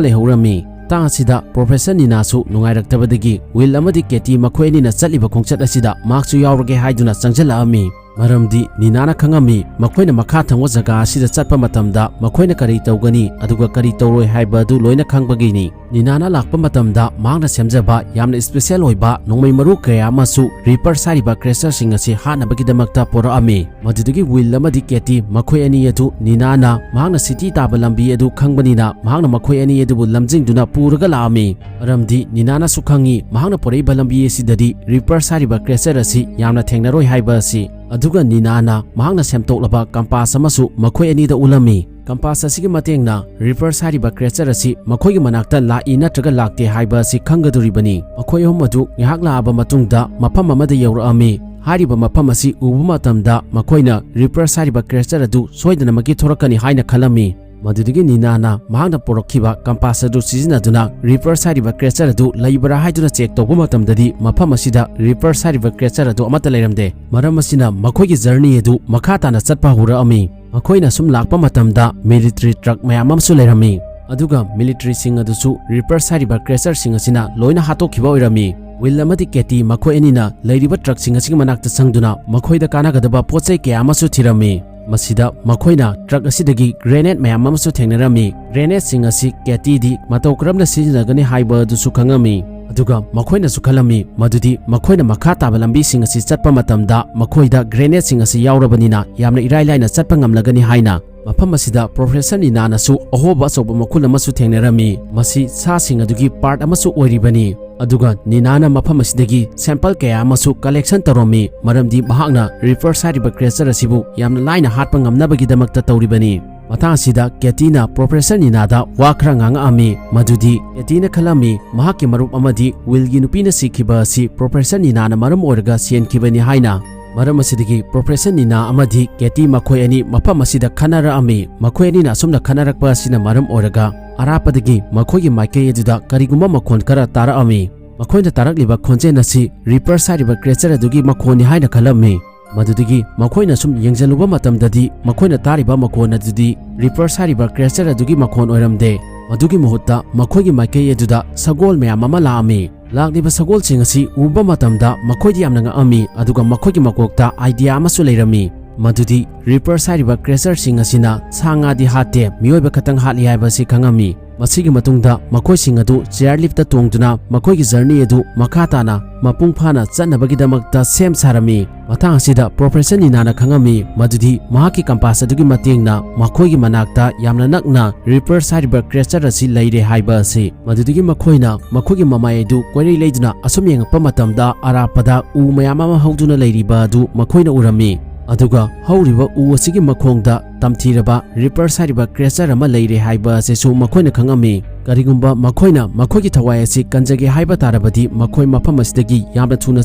ꯂꯩꯍꯧꯔꯝꯃꯤ꯫ ꯃꯇꯥꯡ ꯑꯁꯤꯗ ꯄ꯭ꯔꯣꯐꯦꯁꯔ ꯅꯤꯅꯥꯁꯨ ꯅꯨꯡꯉꯥꯏꯔꯛꯇꯕꯗꯒꯤ ꯋꯤꯜ ꯑꯃꯗꯤ ꯀꯦꯇꯤ ꯃꯈꯣꯏ ꯑꯅꯤꯅ ꯆꯠꯂꯤꯕ ꯈꯣꯡꯆꯠ ꯑꯁꯤꯗ ꯃꯍꯥꯛꯁꯨ ꯌꯥꯎꯔꯒꯦ ꯍꯥꯏꯗꯨꯅ ꯆꯪꯁꯤꯜꯂꯛꯑꯝꯃꯤ꯫ ꯃꯔꯝꯗꯤ ꯅꯤꯅꯥꯅ ꯈꯪꯉꯝꯃꯤ, ꯃꯈꯣꯏꯅ ꯃꯈꯥ ꯊꯪꯕ ꯖꯒꯥ ꯑꯁꯤꯗ ꯆꯠꯄ ꯃꯇꯝꯗ ꯃꯈꯣꯏꯅ ꯀꯔꯤ ꯇꯧꯒꯅꯤ ꯑꯗꯨꯒ ꯀꯔꯤ ꯇꯧꯔꯣꯏ ꯍꯥꯏꯕ ꯑꯗꯨ ꯂꯣꯏꯅ ꯈꯪꯕꯒꯤꯅꯤ꯫ ꯅꯤꯅꯥꯅ ꯂꯥꯛꯄ ꯃꯇꯝꯗ ꯃꯍꯥꯛꯅ ꯁꯦꯝꯖꯕ ꯌꯥꯝꯅ ꯁ꯭ꯄꯦꯁꯦꯜ ꯑꯣꯏꯕ ꯅꯣꯡꯃꯩ ꯃꯔꯨ ꯀꯌꯥ ꯑꯃꯁꯨ ꯔꯤꯄꯔꯁ ꯍꯥꯏꯔꯤꯕ ꯀ꯭ꯔꯦꯆꯔꯁꯤꯡ ꯑꯁꯤ ꯍꯥꯠꯅꯕꯒꯤꯗꯃꯛꯇ ꯄꯨꯔꯛꯑꯝꯃꯤ꯫ ꯃꯗꯨꯗꯒꯤ ꯋꯤꯜ ꯑꯃꯗꯤ ꯀꯦꯇꯤ ꯃꯈꯣꯏ ꯑꯅꯤ ꯑꯗꯨ ꯅꯤꯅꯥꯅ ꯃꯍꯥꯛꯅ ꯁꯤꯇꯤ ꯇꯥꯕ ꯂꯝꯕꯤ ꯑꯗꯨ ꯈꯪꯕꯅꯤꯅ ꯃꯍꯥꯛꯅ ꯃꯈꯣꯏ ꯑꯅꯤ ꯑꯗꯨꯕꯨ ꯂꯝꯖꯤꯡꯗꯨꯅ ꯄꯨꯔꯒ ꯂꯥꯛꯑꯝꯃꯤ꯫ ꯃꯔꯝꯗꯤ ꯅꯤꯅꯥꯅꯁꯨ ꯈꯪꯉꯤ ꯃꯍꯥꯛꯅ ꯄꯨꯔꯛꯏꯕ ꯂꯝꯕꯤ ꯑꯁꯤꯗꯗꯤ ꯔꯤꯄꯔꯁ ꯍꯥꯏꯔꯤꯕ ꯀ꯭ꯔꯦꯆꯔ ꯑꯁꯤ ꯌꯥꯝꯅ ꯊꯦꯡꯅꯔꯣꯏ ꯍꯥꯏꯕ ꯑꯁꯤ꯫ ꯑꯗꯨꯒ ꯅꯤꯅꯥꯅ ꯃꯍꯥꯛꯅ ꯁꯦꯝꯗꯣꯛꯂꯕ ꯀꯝꯄꯥꯁ ꯑꯃꯁꯨ ꯃꯈꯣꯏ ꯑꯅꯤꯗ ꯎꯠꯂꯝꯃꯤ꯫ ꯀꯝꯄꯥꯁ ꯑꯁꯤꯒꯤ ꯃꯇꯦꯡꯅ ꯔꯤꯄꯔꯁ ꯍꯥꯏꯔꯤꯕ ꯀ꯭ꯔꯦꯆꯔ ꯑꯁꯤ ꯃꯈꯣꯏꯒꯤ ꯃꯅꯥꯛꯇ ꯂꯥꯛꯏ ꯅꯠꯇ꯭ꯔꯒ ꯂꯥꯛꯇꯦ ꯍꯥꯏꯕ ꯑꯁꯤ ꯈꯪꯒꯗꯧꯔꯤꯕꯅꯤ꯫ ꯃꯈꯣꯏ ꯑꯍꯨꯝ ꯑꯗꯨ ꯉꯥꯏꯍꯥꯛ ꯂꯥꯛꯑꯕ ꯃꯇꯨꯡꯗ ꯃꯐꯝ ꯑꯃꯗ ꯌꯧꯔꯛꯑꯝꯃꯤ꯫ ꯍꯥꯏꯔꯤꯕ ꯃꯐꯝ ꯑꯁꯤ ꯎꯕ ꯃꯇꯝꯗ ꯃꯈꯣꯏꯅ ꯔꯤꯄꯔꯁ ꯍꯥꯏꯔꯤꯕ ꯀ꯭ꯔꯦꯆꯔ ꯑꯗꯨ ꯁꯣꯏꯗꯅꯃꯛꯀꯤ ꯊꯣꯔꯛꯀꯅꯤ ꯍꯥꯏꯅ ꯈꯜꯂꯝꯃꯤ꯫ ꯃꯗꯨꯗꯒꯤ ꯅꯤꯅꯥꯅ ꯃꯍꯥꯛꯅ ꯄꯨꯔꯛꯈꯤꯕ ꯀꯝꯄꯥꯁ ꯑꯗꯨ ꯁꯤꯖꯤꯟꯅꯗꯨꯅ ꯔꯤꯄꯔꯁ ꯍꯥꯏꯔꯤꯕ ꯀ꯭ꯔꯦꯆꯔ ꯑꯗꯨ ꯂꯩꯕ꯭ꯔꯥ ꯍꯥꯏꯗꯨꯅ ꯆꯦꯛ ꯇꯧꯕ ꯃꯇꯝꯗꯗꯤ ꯃꯐꯝ ꯑꯁꯤꯗ ꯔꯤꯄꯔꯁ ꯍꯥꯏꯔꯤꯕ ꯀ꯭ꯔꯦꯆꯔ ꯑꯗꯨ ꯑꯃꯠꯇ ꯂꯩꯔꯝꯗꯦ꯫ ꯃꯔꯝ ꯑꯁꯤꯅ ꯃꯈꯣꯏꯒꯤ ꯖꯔꯅꯤ ꯑꯗꯨ ꯃꯈꯥ ꯇꯥꯅ ꯆꯠꯄ ꯍꯧꯔꯛꯑꯝꯃꯤ꯫ ꯃꯈꯣꯏꯅ ꯁꯨꯝ ꯂꯥꯛꯄ ꯃꯇꯝꯗ ꯃꯤꯂꯤꯇꯔꯤ ꯇ꯭ꯔꯛ ꯃꯌꯥꯝ ꯑꯃꯁꯨ ꯂꯩꯔꯝꯃꯤ꯫ ꯑꯗꯨꯒ ꯃꯤꯂꯤꯇꯔꯤꯁꯤꯡ ꯑꯗꯨꯁꯨ ꯔꯤꯄꯔꯁ ꯍꯥꯏꯔꯤꯕ ꯀ꯭ꯔꯦꯆꯔꯁꯤꯡ ꯑꯁꯤꯅ ꯂꯣꯏꯅ ꯍꯥꯠꯇꯣꯛꯈꯤꯕ ꯑꯣꯏꯔꯝꯃꯤ꯫ ꯋꯤꯜ ꯑꯃꯗꯤ ꯀꯦꯇꯤ ꯃꯈꯣꯏ ꯑꯅꯤꯅ ꯂꯩꯔꯤꯕ ꯇ꯭ꯔꯛꯁꯤꯡ ꯑꯁꯤꯒꯤ ꯃꯅꯥꯛꯇ ꯆꯪꯗꯨꯅ ꯃꯈꯣꯏꯗ ꯀꯥꯟꯅꯒꯗꯕ ꯄꯣꯠ ꯆꯩ ꯀꯌꯥ ꯑꯃꯁꯨ ꯊꯤꯔꯝꯃꯤ꯫ ꯃꯁꯤꯗ ꯃꯈꯣꯏꯅ ꯇ꯭ꯔꯛ ꯑꯁꯤꯗꯒꯤ ꯒ꯭ꯔꯦꯅꯦꯗ ꯃꯌꯥꯝ ꯑꯃꯁꯨ ꯊꯦꯡꯅꯔꯝꯃꯤ꯫ ꯒ꯭ꯔꯦꯅꯦꯗꯁꯤꯡ ꯑꯁꯤ ꯀꯦꯇꯤꯗꯤ ꯃꯇꯧ ꯀꯔꯝꯅ ꯁꯤꯖꯤꯟꯅꯒꯅꯤ ꯍꯥꯏꯕ ꯑꯗꯨꯁꯨ ꯈꯪꯉꯝꯃꯤ꯫ ꯑꯗꯨꯒ ꯃꯈꯣꯏꯅꯁꯨ ꯈꯜꯂꯝꯃꯤ ꯃꯗꯨꯗꯤ ꯃꯈꯣꯏꯅ ꯃꯈꯥ ꯇꯥꯕ ꯂꯝꯕꯤꯁꯤꯡ ꯑꯁꯤ ꯆꯠꯄ ꯃꯇꯝꯗ ꯃꯈꯣꯏꯗ ꯒ꯭ꯔꯦꯅꯦꯗꯁꯤꯡ ꯑꯁꯤ ꯌꯥꯎꯔꯕꯅꯤꯅ ꯌꯥꯝꯅ ꯏꯔꯥꯏ ꯂꯥꯏꯅ ꯆꯠꯄ ꯉꯝꯂꯒꯅꯤ ꯍꯥꯏꯅ꯫ ꯃꯐꯝ ꯑꯁꯤꯗ ꯄ꯭ꯔꯣꯐꯦꯁꯔ ꯅꯤꯅꯥꯅꯁꯨ ꯑꯍꯣꯕ ꯑꯆꯧꯕ ꯃꯈꯨꯟ ꯑꯃꯁꯨ ꯊꯦꯡꯅꯔꯝꯃꯤ꯫ ꯃꯁꯤ ꯁꯥꯁꯤꯡ ꯑꯗꯨꯒꯤ ꯄꯥꯔꯠ ꯑꯃꯁꯨ ꯑꯣꯏꯔꯤꯕꯅꯤ꯫ ꯑꯗꯨꯒ ꯅꯤꯅꯥꯅ ꯃꯐꯝ ꯑꯁꯤꯗꯒꯤ ꯁꯦꯝꯄꯜ ꯀꯌꯥ ꯑꯃꯁꯨ ꯀꯂꯦꯛꯁꯟ ꯇꯧꯔꯝꯃꯤ, ꯃꯔꯝꯗꯤ ꯃꯍꯥꯛꯅ ꯔꯤꯄꯔꯁ ꯍꯥꯏꯔꯤꯕ ꯀ꯭ꯔꯦꯆꯔ ꯑꯁꯤꯕꯨ ꯌꯥꯝꯅ ꯂꯥꯏꯅ ꯍꯥꯠꯄ ꯉꯝꯅꯕꯒꯤꯗꯃꯛꯇ ꯇꯧꯔꯤꯕꯅꯤ꯫ ꯃꯇꯥꯡ ꯑꯁꯤꯗ ꯀꯦꯇꯤꯅ ꯄ꯭ꯔꯣꯐꯦꯁꯔ ꯅꯤꯅꯥꯗ ꯋꯥ ꯈꯔ ꯉꯥꯡꯉꯛꯑꯝꯃꯤ, ꯃꯗꯨꯗꯤ ꯀꯦꯇꯤꯅ ꯈꯜꯂꯝꯃꯤ ꯃꯍꯥꯛꯀꯤ ꯃꯔꯨꯞ ꯑꯃꯗꯤ ꯋꯤꯜꯒꯤ ꯅꯨꯄꯤꯅ ꯁꯤꯈꯤꯕ ꯑꯁꯤ ꯄ꯭ꯔꯣꯐꯦꯁꯔ ꯅꯤꯅꯥꯅ ꯃꯔꯝ ꯑꯣꯏꯔꯒ ꯁꯤꯍꯟꯈꯤꯕꯅꯤ ꯍꯥꯏꯅ꯫ ꯃꯔꯝ ꯑꯁꯤꯗꯒꯤ ꯄ꯭ꯔꯣꯐꯦꯁꯔ ꯅꯤꯅꯥ ꯑꯃꯗꯤ ꯀꯦꯇꯤ ꯃꯈꯣꯏ ꯑꯅꯤ ꯃꯐꯝ ꯑꯁꯤꯗ ꯈꯟꯅꯔꯛꯑꯝꯃꯤ꯫ ꯃꯈꯣꯏ ꯑꯅꯤꯅ ꯑꯁꯨꯝꯅ ꯈꯟꯅꯔꯛꯄ ꯑꯁꯤꯅ ꯃꯔꯝ ꯑꯣꯏꯔꯒ ꯑꯔꯥꯞꯄꯗꯒꯤ ꯃꯈꯣꯏꯒꯤ ꯃꯥꯏꯀꯩ ꯑꯗꯨꯗ ꯀꯔꯤꯒꯨꯝꯕ ꯃꯈꯣꯟ ꯈꯔ ꯇꯥꯔꯛꯑꯝꯃꯤ꯫ ꯃꯈꯣꯏꯅ ꯇꯥꯔꯛꯂꯤꯕ ꯈꯣꯟꯖꯦꯜ ꯑꯁꯤ ꯔꯤꯄꯔꯁ ꯍꯥꯏꯔꯤꯕ ꯀ꯭ꯔꯦꯆꯔ ꯑꯗꯨꯒꯤ ꯃꯈꯣꯟꯅꯤ ꯍꯥꯏꯅ ꯈꯜꯂꯝꯃꯤ꯫ ꯃꯗꯨꯗꯒꯤ ꯃꯈꯣꯏꯅ ꯁꯨꯝ ꯌꯦꯡꯁꯤꯜꯂꯨꯕ ꯃꯇꯝꯗꯗꯤ ꯃꯈꯣꯏꯅ ꯇꯥꯔꯤꯕ ꯃꯈꯣꯟ ꯑꯗꯨꯗꯤ ꯔꯤꯄꯔꯁ ꯍꯥꯏꯔꯤꯕ ꯀ꯭ꯔꯦꯆꯔ ꯑꯗꯨꯒꯤ ꯃꯈꯣꯟ ꯑꯣꯏꯔꯝꯗꯦ꯫ ꯃꯗꯨꯒꯤ ꯃꯍꯨꯠꯇ ꯃꯈꯣꯏꯒꯤ ꯃꯥꯏꯀꯩ ꯑꯗꯨꯗ ꯁꯒꯣꯜ ꯃꯌꯥꯝ ꯑꯃ ꯂꯥꯛꯑꯝꯃꯤ꯫ ꯂꯥꯛꯂꯤꯕ ꯁꯒꯣꯜꯁꯤꯡ ꯑꯁꯤ ꯎꯕ ꯃꯇꯝꯗ ꯃꯈꯣꯏꯗꯤ ꯌꯥꯝꯅ ꯉꯛꯑꯝꯃꯤ, ꯑꯗꯨꯒ ꯃꯈꯣꯏꯒꯤ ꯃꯀꯣꯛꯇ ꯑꯥꯏꯗꯤꯌꯥ ꯑꯃꯁꯨ ꯂꯩꯔꯝꯃꯤ, ꯃꯗꯨꯗꯤ ꯔꯤꯄꯔꯁ ꯍꯥꯏꯔꯤꯕ ꯀ꯭ꯔꯦꯆꯔꯁꯤꯡ ꯑꯁꯤꯅ ꯁꯥ ꯉꯥꯗꯤ ꯍꯥꯠꯇꯦ, ꯃꯤꯑꯣꯏꯕ ꯈꯛꯇꯪ ꯍꯥꯠꯂꯤ ꯍꯥꯏꯕ ꯑꯁꯤ ꯈꯪꯉꯝꯃꯤ꯫ ꯃꯁꯤꯒꯤ ꯃꯇꯨꯡꯗ ꯃꯈꯣꯏꯁꯤꯡ ꯑꯗꯨ ꯆꯤꯌꯔ ꯂꯤꯐꯇ ꯇꯣꯡꯗꯨꯅ ꯃꯈꯣꯏꯒꯤ ꯖꯔꯅꯤ ꯑꯗꯨ ꯃꯈꯥ ꯇꯥꯅ ꯃꯄꯨꯡ ꯐꯥꯅ ꯆꯠꯅꯕꯒꯤꯗꯃꯛꯇ ꯁꯦꯝ ꯁꯥꯔꯝꯃꯤ꯫ ꯃꯇꯥꯡ ꯑꯁꯤꯗ ꯄ꯭ꯔꯣꯐꯦꯁꯔ ꯅꯤꯅꯥꯅ ꯈꯪꯉꯝꯃꯤ ꯃꯗꯨꯗꯤ ꯃꯍꯥꯛꯀꯤ ꯀꯝꯄꯥꯁ ꯑꯗꯨꯒꯤ ꯃꯇꯦꯡꯅ ꯃꯈꯣꯏꯒꯤ ꯃꯅꯥꯛꯇ ꯌꯥꯝꯅ ꯅꯛꯅ ꯔꯤꯄꯔꯁ ꯍꯥꯏꯔꯤꯕ ꯀ꯭ꯔꯦꯆꯔ ꯑꯁꯤ ꯂꯩꯔꯦ ꯍꯥꯏꯕ ꯑꯁꯤ꯫ ꯃꯗꯨꯗꯒꯤ ꯃꯈꯣꯏꯅ ꯃꯈꯣꯏꯒꯤ ꯃꯃꯥꯏ ꯑꯗꯨ ꯀꯣꯏꯔꯩ ꯂꯩꯗꯨꯅ ꯑꯁꯨꯝ ꯌꯦꯡꯉꯛꯄ ꯃꯇꯝꯗ ꯑꯔꯥꯞꯄꯗ ꯎ ꯃꯌꯥꯝ ꯑꯃ ꯍꯧꯗꯨꯅ ꯂꯩꯔꯤꯕ ꯑꯗꯨ ꯃꯈꯣꯏꯅ ꯎꯔꯝꯃꯤ꯫ ꯑꯗꯨꯒ ꯍꯧꯔꯤꯕ ꯎ ꯑꯁꯤꯒꯤ ꯃꯈꯣꯡꯗ ꯇꯝꯊꯤꯔꯕ ꯔꯤꯄꯔꯁ ꯍꯥꯏꯔꯤꯕ ꯀ꯭ꯔꯦꯆꯔ ꯑꯃ ꯂꯩꯔꯦ ꯍꯥꯏꯕ ꯑꯁꯤꯁꯨ ꯃꯈꯣꯏꯅ ꯈꯪꯉꯝꯃꯤ꯫ ꯀꯔꯤꯒꯨꯝꯕ ꯃꯈꯣꯏꯅ ꯃꯈꯣꯏꯒꯤ ꯊꯋꯥꯏ ꯑꯁꯤ ꯀꯟꯖꯒꯦ ꯍꯥꯏꯕ ꯇꯥꯔꯕꯗꯤ ꯃꯈꯣꯏ ꯃꯐꯝ ꯑꯁꯤꯗꯒꯤ ꯌꯥꯝꯅ ꯊꯨꯅ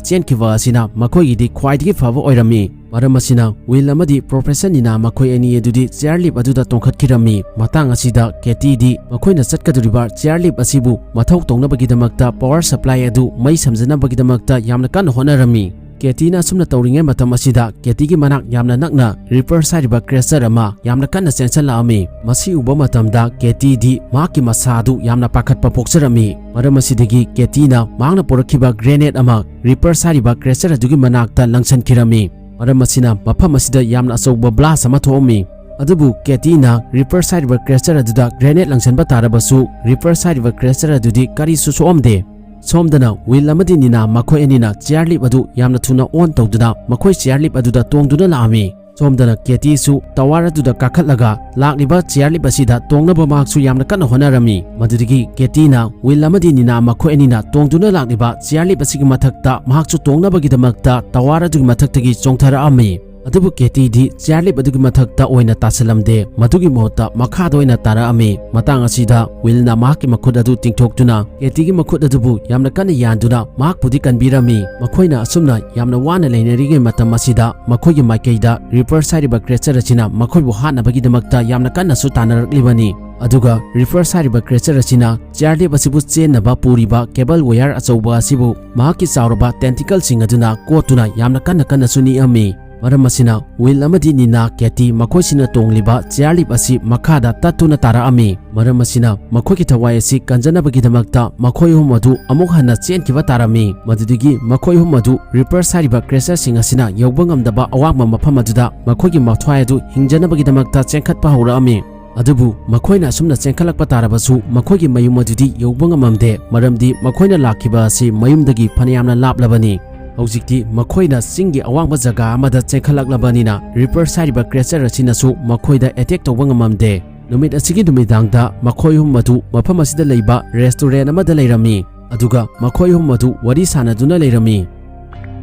ꯆꯦꯟꯈꯤꯕ ꯑꯁꯤꯅ ꯃꯈꯣꯏꯒꯤꯗꯤ ꯈ꯭ꯋꯥꯏꯗꯒꯤ ꯐꯕ ꯑꯣꯏꯔꯝꯃꯤ꯫ ꯃꯔꯝ ꯑꯁꯤꯅ ꯋꯤꯜ ꯑꯃꯗꯤ ꯄ꯭ꯔꯣꯐꯦꯁꯔ ꯅꯤꯅꯥ ꯃꯈꯣꯏ ꯑꯅꯤ ꯑꯗꯨꯗꯤ ꯆꯤꯌꯔ ꯂꯤꯐ ꯑꯗꯨꯗ ꯇꯣꯡꯈꯠꯈꯤꯔꯝꯃꯤ꯫ ꯃꯇꯥꯡ ꯑꯁꯤꯗ ꯀꯦꯇꯤꯗꯤ ꯃꯈꯣꯏꯅ ꯆꯠꯀꯗꯧꯔꯤꯕ ꯆꯤꯌꯔ ꯂꯤꯐ ꯑꯁꯤꯕꯨ ꯃꯊꯧ ꯇꯧꯅꯕꯒꯤꯗꯃꯛꯇ ꯄꯋꯥꯔ ꯁꯄ꯭ꯂꯥꯏ ꯑꯗꯨ ꯃꯩ ꯁꯝꯖꯅꯕꯒꯤꯗꯃꯛꯇ ꯌꯥꯝꯅ ꯀꯟꯅ ꯍꯣꯠꯅꯔꯝꯃꯤ꯫ ꯀꯦꯇꯤꯅ ꯑꯁꯨꯝꯅ ꯇꯧꯔꯤꯉꯩ ꯃꯇꯝ ꯑꯁꯤꯗ ꯀꯦꯇꯤꯒꯤ ꯃꯅꯥꯛ ꯌꯥꯝꯅ ꯅꯛꯅ ꯔꯤꯄꯔꯁ ꯍꯥꯏꯔꯤꯕ ꯀ꯭ꯔꯦꯆꯔ ꯑꯃ ꯌꯥꯝꯅ ꯀꯟꯅ ꯆꯦꯟꯁꯤꯜꯂꯛꯑꯝꯃꯤ꯫ ꯃꯁꯤ ꯎꯕ ꯃꯇꯝꯗ ꯀꯦꯇꯤꯗꯤ ꯃꯍꯥꯛꯀꯤ ꯃꯁꯥ ꯑꯗꯨ ꯌꯥꯝꯅ ꯄꯥꯈꯠꯄ ꯄꯣꯛꯆꯔꯝꯃꯤ꯫ ꯃꯔꯝ ꯑꯁꯤꯗꯒꯤ ꯀꯦꯇꯤꯅ ꯃꯍꯥꯛꯅ ꯄꯨꯔꯛꯈꯤꯕ ꯒ꯭ꯔꯦꯅꯦꯗ ꯑꯃ ꯔꯤꯄꯔꯁ ꯍꯥꯏꯔꯤꯕ ꯀ꯭ꯔꯦꯆꯔ ꯑꯗꯨꯒꯤ ꯃꯅꯥꯛꯇ ꯂꯪꯁꯟꯈꯤꯔꯝꯃꯤ꯫ ꯃꯔꯝ ꯑꯁꯤꯅ ꯃꯐꯝ ꯑꯁꯤꯗ ꯌꯥꯝꯅ ꯑꯆꯧꯕ ꯕ꯭ꯂꯥꯁ ꯑꯃ ꯊꯣꯛꯑꯝꯃꯤ꯫ ꯑꯗꯨꯕꯨ ꯀꯦꯇꯤꯅ ꯔꯤꯄꯔꯁ ꯍꯥꯏꯔꯤꯕ ꯀ꯭ꯔꯦꯆꯔ ꯑꯗꯨꯗ ꯒ꯭ꯔꯦꯅꯦꯗ ꯂꯪꯁꯟꯕ ꯇꯥꯔꯕꯁꯨ ꯔꯤꯄꯔꯁ ꯍꯥꯏꯔꯤꯕ ꯀ꯭ꯔꯦꯆꯔ ꯑꯗꯨꯗꯤ ꯀꯔꯤꯁꯨ ꯁꯣꯛꯑꯝꯗꯦ꯫ ꯁꯣꯝꯗꯅ ꯋꯤꯜ ꯑꯃꯗꯤ ꯅꯤꯅꯥ ꯃꯈꯣꯏ ꯑꯅꯤꯅ ꯆꯤꯌꯔ ꯂꯤꯐ ꯑꯗꯨ ꯌꯥꯝꯅ ꯊꯨꯅ ꯑꯣꯟ ꯇꯧꯗꯨꯅ ꯃꯈꯣꯏ ꯆꯤꯌꯔ ꯂꯤꯐ ꯑꯗꯨꯗ ꯇꯣꯡꯗꯨꯅ ꯂꯥꯛꯑꯝꯃꯤ꯫ ꯁꯣꯝꯗꯅ ꯀꯦꯇꯤꯁꯨ ꯇꯋꯥꯔ ꯑꯗꯨꯗ ꯀꯥꯈꯠꯂꯒ ꯂꯥꯛꯂꯤꯕ ꯆꯤꯌꯥꯔ ꯂꯤꯞ ꯑꯁꯤꯗ ꯇꯣꯡꯅꯕ ꯃꯍꯥꯛꯁꯨ ꯌꯥꯝꯅ ꯀꯟꯅ ꯍꯣꯠꯅꯔꯝꯃꯤ꯫ ꯃꯗꯨꯗꯒꯤ ꯀꯦꯇꯤꯅ ꯋꯤꯜ ꯑꯃꯗꯤ ꯅꯤꯅꯥ ꯃꯈꯣꯏ ꯑꯅꯤꯅ ꯇꯣꯡꯗꯨꯅ ꯂꯥꯛꯂꯤꯕ ꯆꯤꯌꯥꯔ ꯂꯤꯞ ꯑꯁꯤꯒꯤ ꯃꯊꯛꯇ ꯃꯍꯥꯛꯁꯨ ꯇꯣꯡꯅꯕꯒꯤꯗꯃꯛꯇ ꯇꯋꯥꯔ ꯑꯗꯨꯒꯤ ꯃꯊꯛꯇꯒꯤ ꯆꯣꯡꯊꯔꯛꯑꯝꯃꯤ꯫ ꯑꯗꯨꯕꯨ ꯀꯦꯇꯤꯗꯤ ꯆꯤꯌꯥꯔ ꯂꯤꯞ ꯑꯗꯨꯒꯤ ꯃꯊꯛꯇ ꯑꯣꯏꯅ ꯇꯥꯁꯤꯜꯂꯝꯗꯦ, ꯃꯗꯨꯒꯤ ꯃꯍꯨꯠꯇ ꯃꯈꯥꯗ ꯑꯣꯏꯅ ꯇꯥꯔꯛꯑꯝꯃꯤ꯫ ꯃꯇꯥꯡ ꯑꯁꯤꯗ ꯋꯤꯜꯅ ꯃꯍꯥꯛꯀꯤ ꯃꯈꯨꯠ ꯑꯗꯨ ꯇꯤꯡꯊꯣꯛꯇꯨꯅ ꯀꯦꯇꯤꯒꯤ ꯃꯈꯨꯠ ꯑꯗꯨꯕꯨ ꯌꯥꯝꯅ ꯀꯟꯅ ꯌꯥꯟꯗꯨꯅ ꯃꯍꯥꯛꯄꯨꯗꯤ ꯀꯟꯕꯤꯔꯝꯃꯤ꯫ ꯃꯈꯣꯏꯅ ꯑꯁꯨꯝꯅ ꯌꯥꯝꯅ ꯋꯥꯅ ꯂꯩꯅꯔꯤꯉꯩ ꯃꯇꯝ ꯑꯁꯤꯗ ꯃꯈꯣꯏꯒꯤ ꯃꯥꯏꯀꯩꯗ ꯔꯤꯄꯔꯁ ꯍꯥꯏꯔꯤꯕ ꯀ꯭ꯔꯦꯆꯔ ꯑꯁꯤꯅ ꯃꯈꯣꯏꯕꯨ ꯍꯥꯠꯅꯕꯒꯤꯗꯃꯛꯇ ꯌꯥꯝꯅ ꯀꯟꯅꯁꯨ ꯇꯥꯟꯅꯔꯛꯂꯤꯕꯅꯤ꯫ ꯑꯗꯨꯒ ꯔꯤꯄꯔꯁ ꯍꯥꯏꯔꯤꯕ ꯀ꯭ꯔꯦꯆꯔ ꯑꯁꯤꯅ ꯆꯤꯌꯥꯔ ꯂꯤꯞ ꯑꯁꯤꯕꯨ ꯆꯦꯟꯅꯕ ꯄꯨꯔꯤꯕ ꯀꯦꯕꯜ ꯋꯥꯌꯔ ꯑꯆꯧꯕ ꯑꯁꯤꯕꯨ ꯃꯍꯥꯛꯀꯤ ꯆꯥꯎꯔꯕ ꯇꯦꯟꯇꯤꯀꯜꯁꯤꯡ ꯑꯗꯨꯅ ꯀꯣꯠꯇꯨꯅ ꯌꯥꯝꯅ ꯀꯟꯅ ꯀꯟꯅꯁꯨ ꯅꯤꯛꯑꯝꯃꯤ꯫ ꯃꯔꯝ ꯑꯁꯤꯅ ꯋꯤꯜ ꯑꯃꯗꯤ ꯅꯤꯅꯥ ꯀꯦꯇꯤ ꯃꯈꯣꯏꯁꯤꯅ ꯇꯣꯡꯂꯤꯕ ꯆꯤꯌꯥꯔ ꯂꯤꯞ ꯑꯁꯤ ꯃꯈꯥꯗ ꯇꯠꯇꯨꯅ ꯇꯥꯔꯛꯑꯝꯃꯤ꯫ ꯃꯔꯝ ꯑꯁꯤꯅ ꯃꯈꯣꯏꯒꯤ ꯊꯋꯥꯏ ꯑꯁꯤ ꯀꯟꯖꯅꯕꯒꯤꯗꯃꯛꯇ ꯃꯈꯣꯏ ꯑꯍꯨꯝ ꯑꯗꯨ ꯑꯃꯨꯛ ꯍꯟꯅ ꯆꯦꯟꯈꯤꯕ ꯇꯥꯔꯝꯃꯤ꯫ ꯃꯗꯨꯗꯒꯤ ꯃꯈꯣꯏ ꯑꯍꯨꯝ ꯑꯗꯨ ꯔꯤꯄꯔꯁ ꯍꯥꯏꯔꯤꯕ ꯀ꯭ꯔꯦꯆꯔꯁꯤꯡ ꯑꯁꯤꯅ ꯌꯧꯕ ꯉꯝꯗꯕ ꯑꯋꯥꯡꯕ ꯃꯐꯝ ꯑꯗꯨꯗ ꯃꯈꯣꯏꯒꯤ ꯃꯊ꯭ꯋꯥꯏ ꯑꯗꯨ ꯍꯤꯡꯖꯅꯕꯒꯤꯗꯃꯛꯇ ꯆꯦꯟꯈꯠꯄ ꯍꯧꯔꯛꯑꯝꯃꯤ꯫ ꯑꯗꯨꯕꯨ ꯃꯈꯣꯏꯅ ꯑꯁꯨꯝꯅ ꯆꯦꯟꯈꯠꯂꯛꯄ ꯇꯥꯔꯕꯁꯨ ꯃꯈꯣꯏꯒꯤ ꯃꯌꯨꯝ ꯑꯗꯨꯗꯤ ꯌꯧꯕ ꯉꯝꯃꯝꯗꯦ, ꯃꯔꯝꯗꯤ ꯃꯈꯣꯏꯅ ꯂꯥꯛꯈꯤꯕ ꯑꯁꯤ ꯃꯌꯨꯝꯗꯒꯤ ꯐꯅꯌꯥꯝꯅ ꯂꯥꯞꯂꯕꯅꯤ꯫ ꯍꯧꯖꯤꯛꯇꯤ ꯃꯈꯣꯏꯅ ꯆꯤꯡꯒꯤ ꯑꯋꯥꯡꯕ ꯖꯒꯥ ꯑꯃꯗ ꯆꯦꯟꯈꯠꯂꯛꯂꯕꯅꯤꯅ ꯔꯤꯄꯔꯁ ꯍꯥꯏꯔꯤꯕ ꯀ꯭ꯔꯦꯆꯔ ꯑꯁꯤꯅꯁꯨ ꯃꯈꯣꯏꯗ ꯑꯦꯇꯦꯛ ꯇꯧꯕ ꯉꯝꯃꯝꯗꯦ꯫ ꯅꯨꯃꯤꯠ ꯑꯁꯤꯒꯤ ꯅꯨꯃꯤꯗꯥꯡꯗ ꯃꯈꯣꯏ ꯑꯍꯨꯝ ꯑꯗꯨ ꯃꯐꯝ ꯑꯁꯤꯗ ꯂꯩꯕ ꯔꯦꯁꯇꯨꯔꯦꯟ ꯑꯃꯗ ꯂꯩꯔꯝꯃꯤ, ꯑꯗꯨꯒ ꯃꯈꯣꯏ ꯑꯍꯨꯝ ꯑꯗꯨ ꯋꯥꯔꯤ ꯁꯥꯟꯅꯗꯨꯅ ꯂꯩꯔꯝꯃꯤ꯫